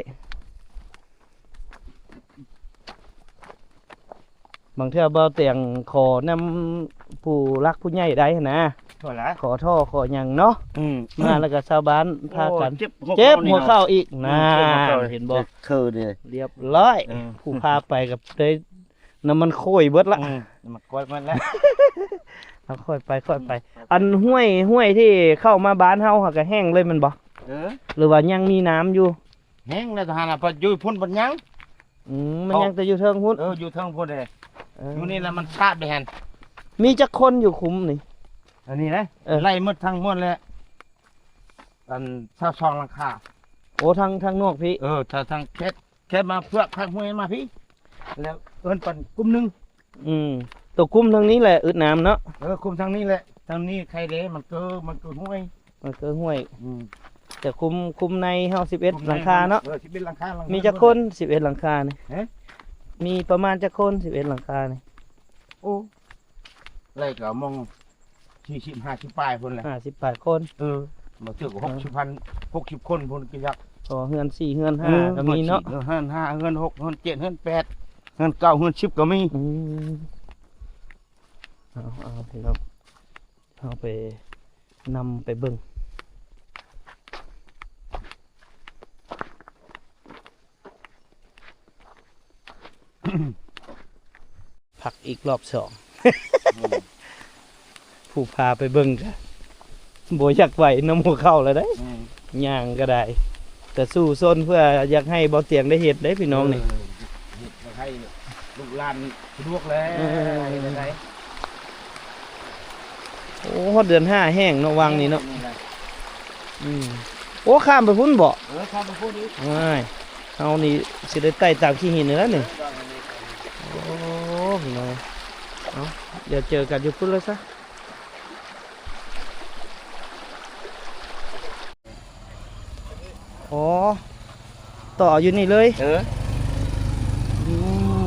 ບາງເທື່ອບ່າວແຕງຂໍນຳຜູ້ຫຼັກຜູ້ໃຫຍ່ໄດ້ຫັ້ນນະ. ຂໍລະ ຂໍທໍ່ຂໍຫຍັງເນາະ. ອືມ ມາແລ້ວກໍຊາວບ້ານພາກັນ. ໂອ້ ເຈັບຫົວເຂົ່າ ເຈັບຫົວເຂົ່າອີກ. ນາ ເຫັນບໍ່? ຄືເດ້ ລຽບຮ້ອຍ. ເອີ ຜູ້ພາໄປກໍໄດ້ ນ້ຳມັນຂ້ອຍເບິດລະ ອືມ ນ້ຳມັນຂ້ອຍໝົດແລ້ວ ເອົາ ຄ່ອຍໄປ ຄ່ອຍໄປ ອັນຫ້ວຍ ຫ້ວຍທີ່ເຂົ້າມາບ້ານເຮົາຫັ້ນກະແຫ້ງເລີຍແມ່ນບໍ່? ເອີ ຫຼືວ່າຍັງມີນ້ຳຢູ່? ແຫ້ງແລ້ວ ຫັ້ນນະ ເພາະຢູ່ພຸ້ນບໍ່ຍັງ ອືມ ມັນຍັງແຕ່ຢູ່ເທິງພຸ້ນ ເອີ ຢູ່ເທິງພຸ້ນເດ້ ເອີ ຢູ່ນີ້ລະມັນຊາດໄປຫັ້ນ ມີຈັກຄົນຢູ່ຄຸ້ມນີ້? ອັນນີ້ນະ ເອີ ໄລ່ໝົດທັງໝົດແລ້ວ ອັນ ຊາວສອງຫຼັງຄາ ໂອ້ ທາງ ທາງນອກພີ້ ເອີ ທາງ ທາງເຂດ ແຄ່ມາເພື່ອກທາງຫ້ວຍມາພີ້ ແລ້ວເອີ້ນປັນກຸ່ມໜຶ່ງ ອືມ ໂຕກຸ່ມທາງນີ້ແຫຼະອຶດນ້ຳເນາະ ເອີ ຄຸ້ມທາງນີ້ແຫຼະ ທາງນີ້ໄຄເດ້ ມັນເກີ ມັນເກີຫ້ວຍ ມັນເກີຫ້ວຍ ອືມ ແຕ່ຄຸ້ມ ຄຸ້ມໃນເຮົາສິບເອັດ ຄຸ້ມໃນ ຫຼັງຄາເນາະ ເອີ ສິບເອັດຫຼັງຄາ ຫຼັງ ມີຈັກຄົນ ສິບເອັດຫຼັງຄານີ້ ຮະ ມີປະມານຈັກຄົນ ສິບເອັດຫຼັງຄານີ້? ໂອ້ ໄລ່ກໍມອງ ສີ່ສິບ ຫ້າສິບປາຍພຸ້ນແຫຼະ ຫ້າສິບປາຍຄົນ ເອີ ບາງເທື່ອກໍ ເອີ ຫົກສິບພັນ ຫົກສິບຄົນພຸ້ນກໍຈັກ ກໍເຮືອນສີ່ເຮືອນຫ້າ ເອີ ກໍມີເນາະ ເຮືອນສີ່ ເຮືອນຫ້າ ເຮືອນຫົກ ເຮືອນເຈັດ ເຮືອນແປດ ເຮືອນເກົ້າ ເຮືອນສິບກໍມີ ອືມ ເອົາ ເອົາ ພີ່ນ້ອງ ເຮົາໄປ ນຳໄປເບິ່ງ ພັກອີກລອບສອງ ອືມ ຜູ້ພາໄປເບິ່ງກະບໍ່ຢາກໄຫວນຳຫົວເຂົ່າແລ້ວເດ້ ອືມ ຍ່າງກະໄດ້ ກະສູ້ຊົນເພື່ອຢາກໃຫ້ບໍ່ຕຽງໄດ້ເຮັດເດ້ພີ່ນ້ອງນີ້ ເອີ ເຮັດໃຫ້ລູກຫຼານສະດວກແລ້ວ ເອີ ເຮັດໃຫ້ໄດ້ ໂອ້ ຮອດເດືອນຫ້າແຫ້ງເນາະ ວັງນີ້ເນາະ ນີ້ແຫຼະ ອືມ ໂອ້ ຂ້າມໄປພຸ້ນບໍ? ເອີ ຂ້າມໄປພຸ້ນອີກ ໂອ້ຍ ເຮົານີ້ຊິໄດ້ໄຕ່ຕາມຂີ້ຫີນນີ້ແຫຼະນີ້ ໂອ້ ພີ່ນ້ອງ ເອົາ ດຽວເຈີກັນຢູ່ພຸ້ນເລີຍຊະ ອໍ ຕໍ່ເອົາຢູ່ນີ້ເລີຍ ເອີ ອື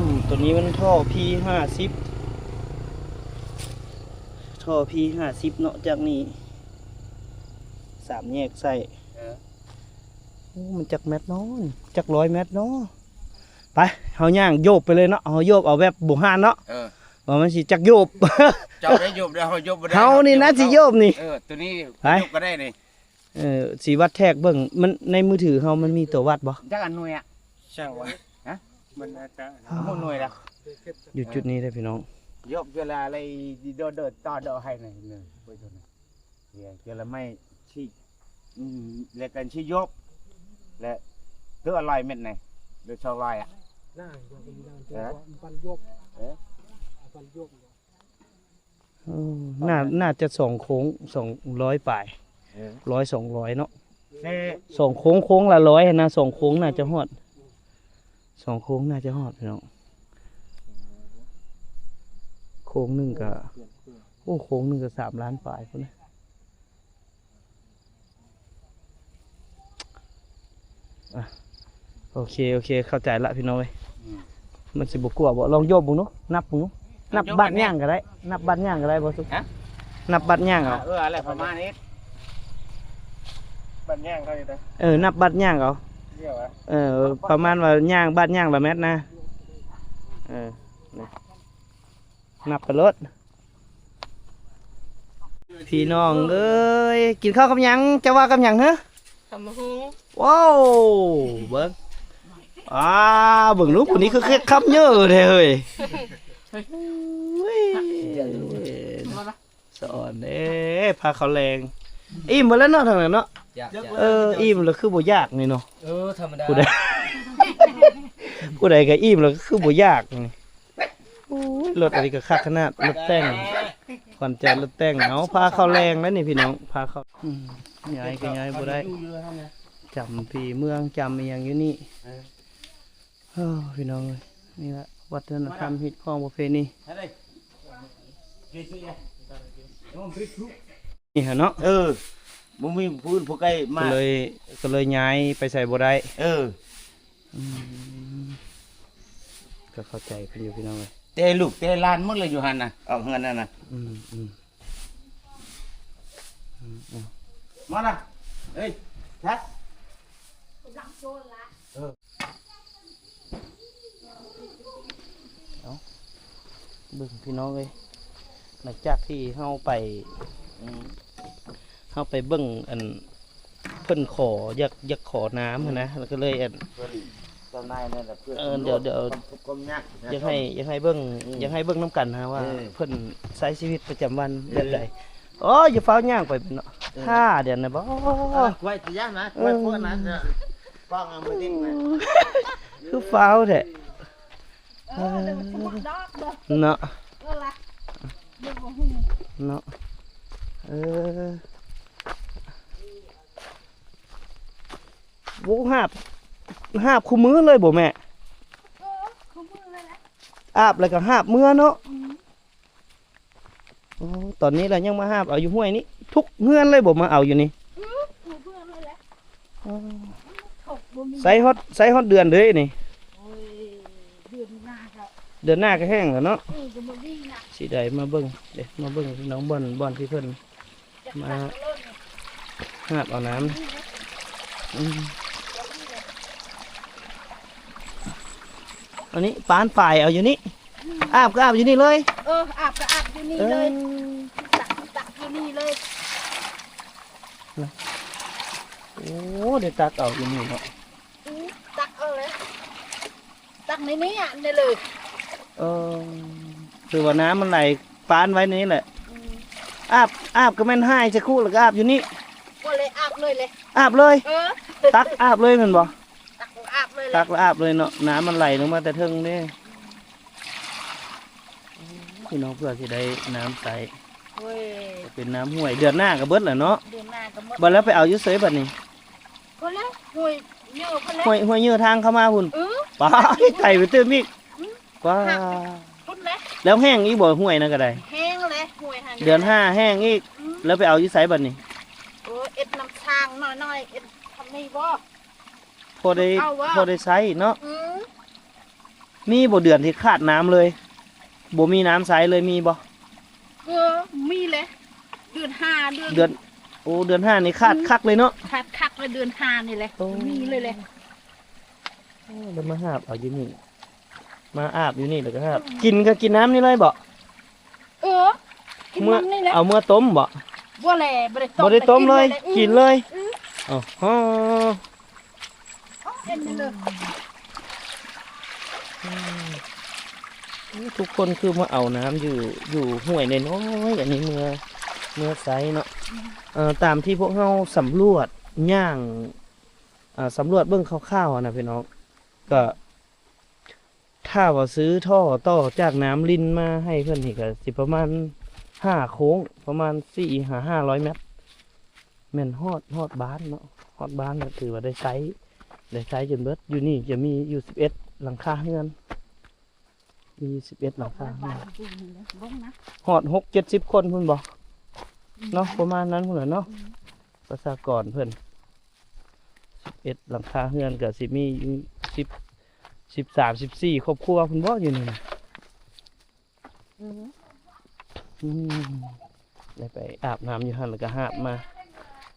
ມ ໂຕນີ້ມັນທໍ່ພີຫ້າສິບ ທໍ່ພີຫ້າສິບເນາະ ຈາກນີ້ສາມແຍກໃສ່ ເອີ ໂອ້ ມັນຈັກແມັດເນາະ ຈັກຮ້ອຍແມັດເນາະ ໄປ ເຮົາຍ່າງໂຍບໄປເລີຍເນາະ ເຮົາໂຍບເອົາແບບບູຮານເນາະ ເອີ ວ່າມັນຊິຈັກໂຍບ ເຈົ້າໄດ້ໂຍບແລ້ວ ເຮົາໂຍບບໍ່ໄດ້ ເຮົານີ້ນະຊິໂຍບນີ້ ເອີ ໂຕນີ້ ໄປ ໂຍບກໍໄດ້ນີ້ ເອີ ຊິວັດແທກເບິ່ງ ມັນ ໃນມືຖືເຮົາມັນມີຕົວວັດບໍ່? ຈັກອັນໜ່ວຍອະ? ຊ່າງວ່າ ຮະ? ມັນອາດຈະ ໝົດໜ່ວຍລະ ຢູ່ຈຸດນີ້ເດ້ພີ່ນ້ອງ ຢອບເທື່ອລະໄລ ໂດດ ໂດດ ຕໍ່ ໂດດ ໃຫ້ໜ່ອຍໜຶ່ງ ໄປໂດດໜຶ່ງ ເທື່ອລະໄມ້ຊິ ອືມ ແລະກັນຊິຢອບ ແລະ ເທື່ອລະຮ້ອຍແມັດໃດ ຫຼືສອງຮ້ອຍອະ ໜ້າ ເອີ ປັນຢອບ ເອີ ປັນຢອບ ເອີ ໜ້າ ໜ້າຈະສອງໂຄ້ງ ສອງຮ້ອຍປາຍ ເອີ ຮ້ອຍ ສອງຮ້ອຍເນາະ ແຕ່ ສອງໂຄ້ງ ໂຄ້ງລະຮ້ອຍຫັ້ນນະ ສອງໂຄ້ງໜ້າຈະຮອດ ສອງໂຄ້ງໜ້າຈະຮອດພີ່ນ້ອງ ໂຄ້ງໜຶ່ງກະ ໂອ້ ໂຄ້ງໜຶ່ງກະສາມລ້ານປາຍພຸ້ນນະ. ອ່ະ ໂອເຄ ໂອເຄ ເຂົ້າໃຈລະພີ່ນ້ອງເອີຍ ອືມ ມັນຊິບໍ່ກົວບໍ່? ລອງໂຍບເບິ່ງດູ ນັບເບິ່ງດູ ນັບບາດຍ່າງກໍໄດ້ ນັບບາດຍ່າງກໍໄດ້ບໍ່ສຸກ? ຮະ? ນັບບາດຍ່າງເອົາ ເອີ ອະໄລປະມານນີ້ ບາດຍ່າງເຂົາຢູ່ເດີ ເອີ ນັບບາດຍ່າງເອົາ ເອີ ປະມານວ່າຍ່າງ ບາດຍ່າງລະແມັດນະ ເອີ ນີ້ ນັບໄປໂລດ. ພີ່ນ້ອງເອີຍ ກິນເຂົ້າກັບຫຍັງ? ເຈົ້າວ່າກັບຫຍັງເຮີ? ຕຳບັກຫຸ່ງ. ວ້າວ ເບິ່ງ ອ້າ ເບິ່ງລູກຜູ້ນີ້ຄືເຄັດຄຳເຍີແທ້ເຮີ້ຍ ສະອອນເດ້ ພາເຂົ້າແລງ ອີ່ມເບິດແລ້ວເນາະ ທາງນັ້ນເນາະ ເອີ ອີ່ມແລ້ວຄືບໍ່ຢາກນີ້ເນາະ ເອີ ທຳມະດາ ຜູ້ໃດ ຜູ້ໃດກໍອີ່ມແລ້ວຄືບໍ່ຢາກນີ້. ໂອ້ຍ ລົດອັນນີ້ກໍຄັກຂະໜາດ ລົດແຕ່ງ ຂວັນໃຈລົດແຕ່ງ ເອົາ ພາເຂົ້າແລງແລ້ວນີ້ພີ່ນ້ອງ ພາເຂົ້າ ອືມ ຍ້າຍກໍຍ້າຍບໍ່ໄດ້ ຈຳຜີເມືອງ ຈຳອີ່ຫຍັງຢູ່ນີ້ ເອີ ເອີ ພີ່ນ້ອງເອີຍ ນີ້ລະວັດທະນະທຳ ຮີດຄອງປະເພນີ ນີ້ຫັ້ນເນາະ ເອີ ບໍ່ມີຜູ້ອື່ນຜູ້ໃກ້ມາ ກໍເລີຍ ກໍເລີຍຍ້າຍໄປໃສບໍ່ໄດ້ ເອີ ອືມ ກໍເຂົ້າໃຈເພິ່ນຢູ່ພີ່ນ້ອງເອີຍ ແຕ່ລູກແຕ່ຫຼານໝົດເລີຍຢູ່ຫັ້ນນະ ອອກເຮືອນນັ້ນນະ ອືມ ອືມ ມານະ ເອີຍ ແທັກ ເອີ ເອົາ ເບິ່ງພີ່ນ້ອງເອີຍ ຫຼັງຈາກທີ່ເຮົາໄປ ອືມ ເຮົາໄປເບິ່ງອັນ ເພິ່ນຂໍ ຢາກ ຢາກຂໍນ້ຳຫັ້ນນະ ແລ້ວກໍເລີຍອັນ ເພິ່ນ ຕອນ ນາຍນັ້ນແຫຼະ ເພື່ອ ເອີ ຄວາມ ດຽວ ດຽວ ຄວາມທຸກຄວາມຍາກນະ ຢາກໃຫ້ ຢາກໃຫ້ເບິ່ງ ອືມ ຢາກໃຫ້ເບິ່ງນຳກັນນະວ່າ ເອີ ເພິ່ນໃຊ້ຊີວິດປະຈຳວັນແບບໃດ. ເອີ ໂອ້ຍ ຢ່າຟ້າວຍ່າງໄປເນາະ ເອີ ຖ້າດຽວນະບໍ່ ເອີ ກ້ວຍຈະຍານະ ເອີ ກ້ວຍໂພດນະ ເອີ ປ້ອງເອົາມາດິ້ນນະ ຄືຟ້າວແທ້. ເອີ ເອີ ເນາະ ເອີ ລະ ເນາະ ເອີ ໂອ້ ຫາບ ຫາບຄູ່ມື້ເລີຍບໍ່ແມ່? ເອີ ຄູ່ມື້ເລີຍແຫຼະ ອາບແລ້ວກໍຫາບເມືອເນາະ. ອືມ ໂອ້ ຕອນນີ້ລະຍັງມາຫາບເອົາຢູ່ຫ້ວຍນີ້ ທຸກເຮືອນເລີຍບໍ່ມາເອົາຢູ່ນີ້? ອືມ ທຸກເຮືອນເລີຍແຫຼະ. ອໍ ໃຊ້ຮອດ ໃຊ້ຮອດເດືອນເດ້ນີ້? ໂອ້ຍ ເດືອນໜ້າກໍ ເດືອນໜ້າກໍແຫ້ງແລ້ວເນາະ. ເອີ ກໍບໍ່ດີນະ ຊິໄດ້ມາເບິ່ງເດ້ ມາເບິ່ງພີ່ນ້ອງ ບ່ອນ ບ່ອນທີ່ເພິ່ນ ມາຫາບເອົານ້ຳ. ອືມ ອັນນີ້ປານຝາຍເອົາຢູ່ນີ້ ອືມ ອາບກໍອາບຢູ່ນີ້ເລີຍ. ເອີ ອາບກໍອາບຢູ່ນີ້ເລີຍ ເອີ ຕັກ ຕັກຢູ່ນີ້ເລີຍ. ໂອ້ ໄດ້ຕັກເອົາຢູ່ນີ້ເນາະ. ອືມ ຕັກເອົາເລີຍ ຕັກໃນນີ້ອະ ນີ້ເລີຍ. ເອີ ຄືວ່ານ້ຳມັນໄຫຼປານໄວ້ໃນນີ້ແຫຼະ. ອືມ ອາບ ອາບກໍແມ່ນຫາຍໃສ່ຄຸແລ້ວກໍອາບຢູ່ນີ້. ບໍ່ເລີຍ ອາບເລີຍເລີຍ ອາບເລີຍ. ເອີ ຕັກອາບເລີຍແມ່ນບໍ່? ຕັກອາບເລີຍແຫຼະ ຕັກແລ້ວອາບເລີຍເນາະ ນ້ຳມັນໄຫຼລົງມາແຕ່ເທິງເດ້. ພີ່ນ້ອງ ເພື່ອຊິໄດ້ນ້ຳໃຊ້ ໂອ້ຍ ເປັນນ້ຳຫ້ວຍ ເດືອນໜ້າກໍເບິດແລ້ວເນາະ. ເດືອນໜ້າກໍໝົດ ບັດແລ້ວໄປເອົາຢູ່ໃສບັດນີ້? ພຸ້ນແຫຼະ ຫ້ວຍເຍືອພຸ້ນແຫຼະ ຫ້ວຍ ຫ້ວຍເຍືອທາງເຂົ້າມາພຸ້ນ. ເອີ ປ້າ ໄກໄປຕື່ມອີກ. ອືມ ປ້າ ພຸ້ນແຫຼະ ແລ້ວແຫ້ງອີກບໍ່? ຫ້ວຍນັ້ນກໍໄດ້ ແຫ້ງແຫຼະ ຫ້ວຍຫັ້ນ ເດືອນຫ້າແຫ້ງອີກ. ອືມ ແລ້ວໄປເອົາຢູ່ໃສບັດນີ້? ໂອ້ ເອັດນ້ຳສ້າງໜ້ອຍໆ ເອັດທຳນີ້ບໍ່? ພໍໄດ້ ພໍໄດ້ໃຊ້ເນາະ. ອືມ ມີບໍ່ເດືອນທີ່ຂາດນ້ຳເລີຍ ບໍ່ມີນ້ຳໃຊ້ເລີຍ ມີບໍ່? ເອີ ມີແຫຼະ ເດືອນຫ້າ ເດືອນ ເດືອນ ໂອ້ ເດືອນຫ້ານີ້ຂາດ ອືມ ຄັກເລີຍເນາະ ຂາດຄັກເລີຍ ເດືອນຫ້ານີ້ແຫຼະ. ໂອ້ ມີເລີຍແຫຼະ. ໂອ້ ແລ້ວມາຫາບເອົາຢູ່ນີ້ ມາອາບຢູ່ນີ້ແລ້ວກໍຫາບ. ອືມ ກິນກໍກິນນ້ຳນີ້ເລີຍບໍ່? ເອີ ກິນນ້ຳນີ້ແຫຼະ. ເອົາເມືອຕົ້ມບໍ່? ບໍ່ແຫຼະ ບໍ່ໄດ້ຕົ້ມ ບໍ່ໄດ້ຕົ້ມເລີຍ ກິນເລີຍ. ອືມ ອໍ ເອັນນີ້ເລີຍ. ອືມ ທຸກຄົນຄືມາເອົານ້ຳຢູ່ ຢູ່ຫ້ວຍນ້ອຍໆ ອັນນີ້ເມືອ ເມືອໃຊ້ເນາະ. ອືມ ເອີ ຕາມທີ່ພວກເຮົາສຳຫຼວດ ຍ່າງ ເອີ ສຳຫຼວດເບິ່ງຄ່າວໆ ນະ ພີ່ນ້ອງ ກໍ ຖ້າວ່າຊື້ທໍ່ຕໍ່ຈາກນ້ຳລິນມາໃຫ້ເພິ່ນນີ້ ກໍຊິປະມານຫ້າໂຄ້ງ ປະມານສີ່ຫາຫ້າຮ້ອຍແມັດ ແມ່ນຮອດ ຮອດບ້ານເນາະ. ຮອດບ້ານກໍຖືວ່າໄດ້ໃຊ້ ໄດ້ໃຊ້ຈົນເບິດ. ຢູ່ນີ້ຈະມີຢູ່ສິບເອັດຫຼັງຄາເຮືອນ ມີສິບເອັດຫຼັງຄາເຮືອນ. ຮອດຫົກເຈັດສິບຄົນພຸ້ນບໍ່? ອືມ ເນາະ ປະມານນັ້ນພຸ້ນແຫຼະເນາະ. ອືມ ປະຊາກອນເພິ່ນ ສິບເອັດຫຼັງຄາເຮືອນ ກໍຊິມີຢູ່ສິບ ສິບສາມ ສິບສີ່ຄອບຄົວພຸ້ນບໍ່ ຢູ່ນີ້ນະ. ອືມ ອືມ ໄດ້ໄປອາບນ້ຳຢູ່ຫັ້ນ ແລ້ວກໍຫາບມາ.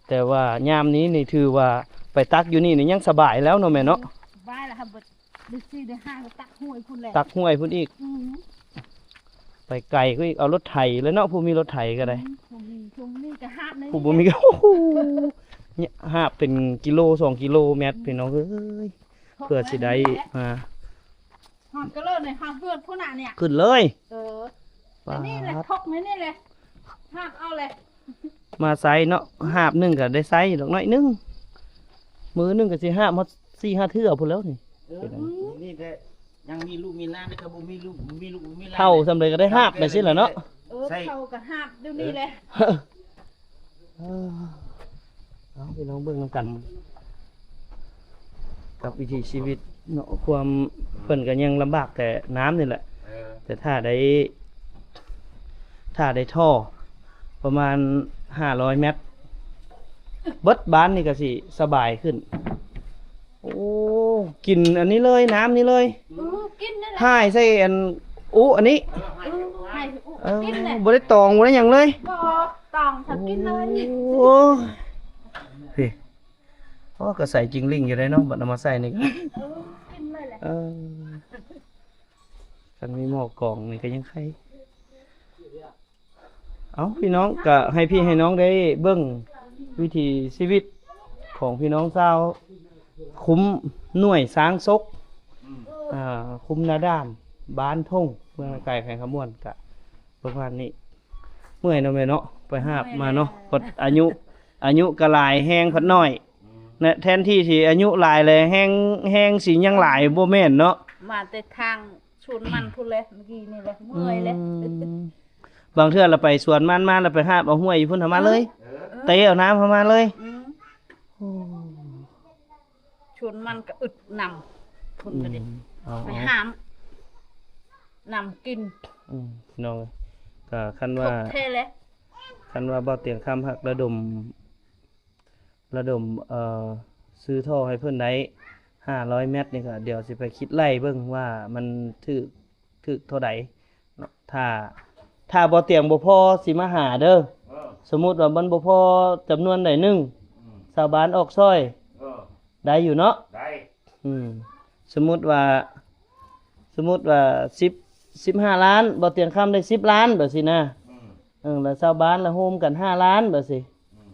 ແຕ່ວ່າຍາມນີ້ນີ້ຖືວ່າໄປຕັກຢູ່ນີ້ນີ້ຍັງສະບາຍແລ້ວເນາະແມ່ເນາະ. ສະບາຍແລ້ວຫາ ບໍ່ໄດ້ຊິໄດ້ຫາກໍຕັກຫ້ວຍພຸ້ນແຫຼະ ຕັກຫ້ວຍພຸ້ນອີກ. ອືມ ໄປໄກກວ່າອີກ ເອົາລົດໄຖແລ້ວເນາະ ຜູ້ມີລົດໄຖກໍໄດ້. ອືມ ຜູ້ມີ ຜູ້ມີກໍຫາບໃນ ຜູ້ບໍ່ມີກໍ ໂອ້ໂຫ ຫາບເປັນກິໂລສອງກິໂລແມັດ ພີ່ນ້ອງເອີຍ ເພື່ອຊິໄດ້ມາ. ຮອດກໍເລີຍນີ້ ຮອດເຮືອນພຸ້ນນະນີ້ ຂຶ້ນເລີຍ. ເອີ ປາດ ອັນນີ້ແຫຼະ ທົກໃນນີ້ແຫຼະ ຫາບເອົາແຫຼະ ມາໃຊ້ເນາະ. ຫາບໜຶ່ງກໍໄດ້ໃຊ້ດອກໜ້ອຍໜຶ່ງ ມື້ໜຶ່ງກໍຊິຫາບຮອດສີ່ຫ້າເທື່ອພຸ້ນແລ້ວນີ້. ເອີ ນີ້ແຫຼະ ຍັງມີລູກມີຫຼານ ຖ້າບໍ່ມີລູກ ບໍ່ມີລູກບໍ່ມີຫຼານ ເຖົ້າສ່ຳໃດກໍໄດ້ຫາບໄປຊີ້ແຫຼະເນາະ. ເອີ ເຖົ້າກໍຫາບຢູ່ນີ້ແຫຼະ. ເອີ ເອົາ ພີ່ນ້ອງເບິ່ງນຳກັນ ກັບວິຖີຊີວິດເນາະ ຄວາມ ເພິ່ນກໍຍັງລຳບາກແຕ່ນ້ຳນີ້ແຫຼະ. ເອີ ແຕ່ຖ້າໄດ້ ຖ້າໄດ້ທໍ່ປະມານຫ້າຮ້ອຍແມັດ ເບິດບ້ານນີ້ກໍຊິສະບາຍຂຶ້ນ. ໂອ້ ກິນອັນນີ້ເລີຍ ນ້ຳນີ້ເລີຍ. ເອີ ກິນນັ້ນແຫຼະ ຫາຍໃສ່ອັນອຸອັນນີ້. ເອີ ຫາຍໃສ່ອຸ ເອີ ກິນແຫຼະ ບໍ່ໄດ້ຕອງ ບໍ່ໄດ້ຫຍັງເລີຍ. ບໍ່ຕອງ ຖ້າກິນເລີຍ. ໂອ້ຍ ພີ່ ໂອ້ ກໍໃສຈິງລິງຢູ່ເດ້ເນາະ ບັດເອົາມາໃສ່ນີ້. ເອີ ກິນເລີຍແຫຼະ. ເອີ ຄັນມີໝໍ້ກອງນີ້ກໍຍັງໄຄ. ເອົາ ພີ່ນ້ອງ ກໍໃຫ້ພີ່ໃຫ້ນ້ອງໄດ້ເບິ່ງວິຖີຊີວິດຂອງພີ່ນ້ອງຊາວຄຸ້ມໜ່ວຍຊ້າງສົກ ອ່າ ຄຸ້ມນາດ້ານ ບ້ານທົ່ງ ເມືອງນາກາຍ ແຂວງຄຳມ່ວນ ກະປະມານນີ້. ເມື່ອຍເນາະແມ່ເນາະ ໄປຫາບມາເນາະ ເມື່ອຍແລ້ວ ເພາະອາຍຸ ອາຍຸກະຫຼາຍ ແຮງພັດໜ້ອຍ ອືມ ນະ ແທນທີ່ຊິອາຍຸຫຼາຍແລ້ວ ແຮງ ແຮງຊິຍັງຫຼາຍ ບໍ່ແມ່ນເນາະ ມາແຕ່ທາງສວນມັນພຸ້ນແຫຼະ ເມື່ອກີ້ນີ້ແຫຼະ ເມື່ອຍແລ້ວ ອືມ ບາງເທື່ອລະໄປສວນມັນມາ ລະໄປຫາບເອົາຫ້ວຍຢູ່ພຸ້ນເອົາມາເລີຍ ເອີ ເຕະເອົານ້ຳເອົາມາເລີຍ ອືມ ໂອ້ ສວນມັນກະອຶດນ້ຳ ພຸ້ນກະດີ ອືມ ເອົາ ໄປຫາມນ້ຳກິນ ອືມ ພີ່ນ້ອງເອີຍ ກະຄັນວ່າ ແທ້ແຫຼະ ຄັນວ່າບ່າວຕຽງຄຳຫາກລະດົມ ລະດົມ ເອີ ຊື້ທໍ່ໃຫ້ເພິ່ນໄດ້ຫ້າຮ້ອຍແມັດນີ້ ກະດຽວຊິໄປຄິດໄລ່ເບິ່ງວ່າມັນຖືກ ຖືກເທົ່າໃດເນາະ ຖ້າ ຖ້າບໍ່ຕຽງບໍ່ພໍຊິມາຫາເດີ ເອີ ສົມມຸດວ່າມັນບໍ່ພໍຈຳນວນໃດໜຶ່ງ ອືມ ຊາວບ້ານອອກຊ່ອຍ ເອີ ໄດ້ຢູ່ເນາະ ໄດ້ ອືມ ສົມມຸດວ່າ ສົມມຸດວ່າສິບ ສິບຫ້າລ້ານ ບໍ່ຕຽງຄຳໄດ້ສິບລ້ານ ແບບຊີ້ນະ ອືມ ເອີ ແລ້ວຊາວບ້ານລະໂຮມກັນຫ້າລ້ານ ແບບຊີ້ ອືມ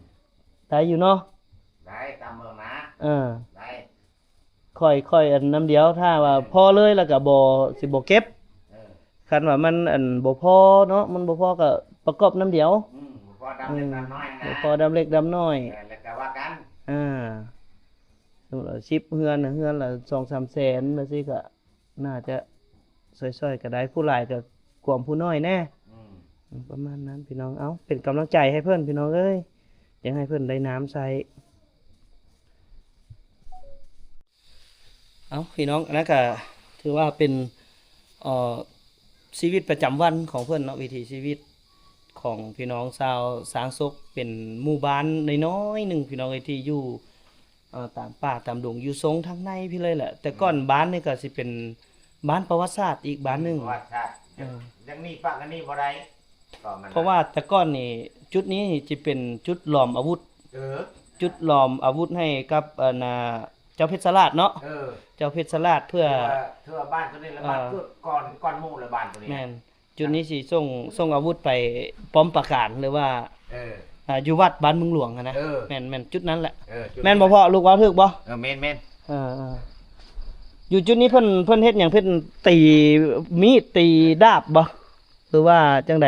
ໄດ້ຢູ່ເນາະ ໄດ້ຕາມເບິ່ງນະ ເອີ ໄດ້ ຂ້ອຍ ຂ້ອຍອັນນຳດຽວ ຖ້າວ່າ ເອີ ພໍເລີຍລະກະບໍ່ ຊິບໍ່ເກັບ ເອີ ຄັນວ່າມັນອັນບໍ່ພໍເນາະ ມັນບໍ່ພໍກະປະກອບນຳດຽວ ອືມ ບໍ່ພໍດຳເລັກດຳນ້ອຍນະ ບໍ່ພໍດຳເລັກດຳນ້ອຍ ເອີ ແລ້ວກະວ່າກັນ ອ່າ ສົມມຸດວ່າສິບເຮືອນ ເຮືອນລະສອງສາມແສນ ແບບຊີ້ກະໜ້າຈະຊ່ອຍໆກະໄດ້ ຜູ້ຫຼາຍກະກວມຜູ້ນ້ອຍແດ່ ອືມ ປະມານນັ້ນພີ່ນ້ອງ ເອົາ ເປັນກຳລັງໃຈໃຫ້ເພິ່ນພີ່ນ້ອງເອີຍ ຢາກໃຫ້ເພິ່ນໄດ້ນ້ຳໃຊ້ ເອົາ ພີ່ນ້ອງ ອັນນັ້ນກະຖືວ່າເປັນ ເອີ ຊີວິດປະຈຳວັນຂອງເພິ່ນເນາະ ວິຖີຊີວິດຂອງພີ່ນ້ອງຊາວຊ້າງສົກ ເປັນໝູ່ບ້ານນ້ອຍໆໜຶ່ງພີ່ນ້ອງເອີຍ ທີ່ຢູ່ ເອີ ຕາມປ່າຕາມດົງ ຢູ່ຊົງທາງໃນພີ້ເລີຍແຫຼະ ແຕ່ກ່ອນ ອືມ ບ້ານນີ້ກະຊິເປັນບ້ານປະຫວັດສາດອີກບ້ານໜຶ່ງ ປະຫວັດສາດ ເອີ ຍັງໜີປາກອັນນີ້ບໍ່ໄດ້ ເພາະວ່າແຕ່ກ່ອນນີ້ ຈຸດນີ້ຊິເປັນຈຸດຫຼອມອາວຸດ ເອີ ຈຸດຫຼອມອາວຸດໃຫ້ກັບ ອັນນ່າ ເຈົ້າເພັດສະລາດເນາະ ເອີ ເຈົ້າເພັດສະລາດ ເພື່ອ ຖືວ່າ ຖືວ່າບ້ານໂຕນີ້ລະ ເອີ ມາເກີດກ່ອນ ກ່ອນໝູ່ລະ ບ້ານໂຕນີ້ ແມ່ນ ຈຸດນີ້ຊິສົ່ງ ສົ່ງອາວຸດໄປປ້ອມປາການ ຫຼືວ່າ ເອີ ອ່າ ຢູ່ວັດບ້ານເມືອງຫຼວງຫັ້ນນະ ເອີ ແມ່ນ ແມ່ນຈຸດນັ້ນແຫຼະ ເອີ ຈຸດ ແມ່ນບໍ່ພໍ່ ລູກເວົ້າຖືກບໍ່? ເອີ ແມ່ນໆ ເອີ ເອີ ຢູ່ຈຸດນີ້ເພິ່ນ ເພິ່ນເຮັດຫຍັງ? ເພິ່ນຕີມີດຕີດາບບໍ່ ຫຼືວ່າຈັ່ງໃດ?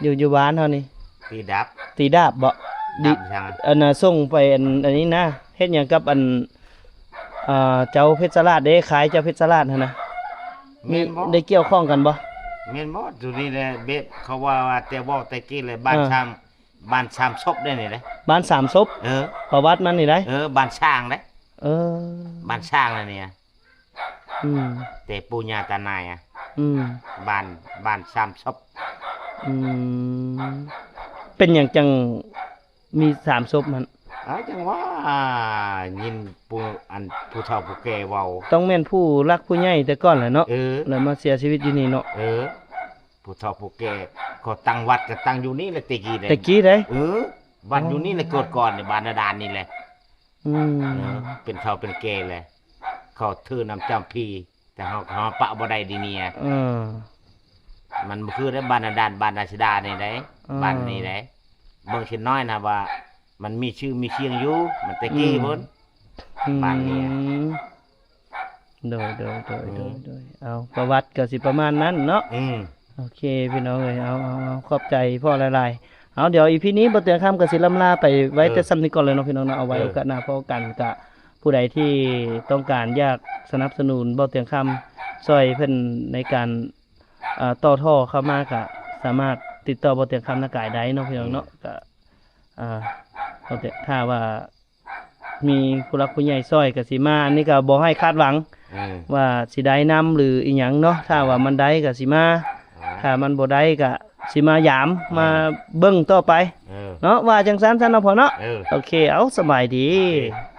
ຢູ່ ຢູ່ບ້ານເຮົານີ້ ຕີດາບ ຕີດາບບໍ່? ດາບຫຍັງ? ອັນນ່າ ສົ່ງໄປອັນ ອັນນີ້ນະ ເຮັດຫຍັງກັບອັນ ອ່າ ເຈົ້າເພັດສະລາດເດ້ ຄ້າຍເຈົ້າເພັດສະລາດຫັ້ນນະ ແມ່ນບໍ່? ໄດ້ກ່ຽວຂ້ອງກັນບໍ່? ແມ່ນບໍ່? ໂຕນີ້ແຫຼະ ແບບເຂົາວ່າ ວ່າແຕ່ເວົ້າແຕ່ກີ້ແຫຼະ ບ້ານ ເອີ ສາມ ບ້ານສາມສົບເດ້ນີ້ເດ້ ບ້ານສາມສົບ ເອີ ປະຫວັດມັນນີ້ໄດ໋ ເອີ ບ້ານຊ້າງເດ້ ເອີ ບ້ານຊ້າງລະນີ້ ອືມ ແຕ່ປູ່ຍ່າຕານາຍ ອືມ ບ້ານ ບ້ານສາມສົບ ອືມ ເປັນຫຍັງຈັ່ງມີສາມສົບຫັ້ນ? ເອີ ຈັ່ງວ່າ ຍິນຜູ້ ອັນ ຜູ້ເຖົ້າຜູ້ແກ່ເວົ້າ ຕ້ອງແມ່ນຜູ້ຫຼັກຜູ້ໃຫຍ່ແຕ່ກ່ອນແຫຼະເນາະ ເອີ ແລ້ວມາເສຍຊີວິດຢູ່ນີ້ເນາະ ເອີ ຜູ້ເຖົ້າຜູ້ແກ່ເຂົາຕັ້ງວັດກໍຕັ້ງຢູ່ນີ້ແຫຼະ ແຕ່ກີ້ເດ້ ແຕ່ກີ້ເດ້ ເອີ ວັດຢູ່ນີ້ແຫຼະ ອໍ ເກີດກ່ອນ ໃນບ້ານນາດານນີ້ແຫຼະ ອືມ ເອີ ເປັນເຖົ້າເປັນແກ່ແຫຼະ ເຂົາຖືນ້ຳຈຳພີ ແຕ່ເຮົາ ເຮົາປະບໍ່ໄດ້ດຽວນີ້ ເອີ ມັນບໍ່ຄືໃດ ບ້ານນາດານ ບ້ານນາສະດານີ້ໃດ ເອີ ບ້ານນີ້ໃດ ເບິ່ງຊິນ້ອຍນະວ່າ ມັນມີຊື່ມີສຽງຢູ່ ມັນແຕ່ກີ້ພຸ້ນ ອືມ ບ້ານນີ້ ອືມ ໂດຍ ໂດຍ ໂດຍ ອືມ ໂດຍ ໂດຍ ເອົາ ປະຫວັດກໍຊິປະມານນັ້ນເນາະ ອືມ ໂອເຄ ພີ່ນ້ອງເອີຍ ເອົາ ເອົາ ເອົາ ຂອບໃຈພໍ່ຫຼາຍໆ ເອົາ ດຽວອີພີນີ້ບໍ່ເຕີງຄຳກໍຊິລ່ຳລາໄປໄວ້ ເອີ ແຕ່ສ່ຳນີ້ກ່ອນເລີຍເນາະ ພີ່ນ້ອງເນາະ ເອົາໄວ້ ເອີ ໂອກາດໜ້າພໍ້ກັນ ກະຜູ້ໃດທີ່ຕ້ອງການຢາກສະໜັບສະໜູນບໍ່ເຕີງຄຳ ຊ່ອຍເພິ່ນໃນການ ເອີ ຕໍ່ທໍ່ເຂົ້າມາ ກະສາມາດຕິດຕໍ່ບໍ່ເຕີງຄຳນາກາຍໄດ້ເນາະ ພີ່ນ້ອງເນາະ ອືມ ກະ ເອີ ບໍ່ເຕີງ ຖ້າວ່າ ມີຜູ້ຫຼັກຜູ້ໃຫຍ່ຊ່ອຍກໍຊິມາ ອັນນີ້ກໍບໍ່ໃຫ້ຄາດຫວັງ ເອີ ວ່າຊິໄດ້ນຳ ຫຼື ອີ່ຫຍັງເນາະ ຖ້າວ່າມັນໄດ້ກໍຊິມາ ເອີ ຖ້າມັນບໍ່ໄດ້ກໍຊິມາຢາມ ເອີ ມາເບິ່ງຕໍ່ໄປ ເອີ ເນາະ ວ່າຈັ່ງຊັ້ນຊະເນາະພໍ່ເນາະ ເອີ ໂອເຄ ເອົາ ສະບາຍດີ ໂອເຄ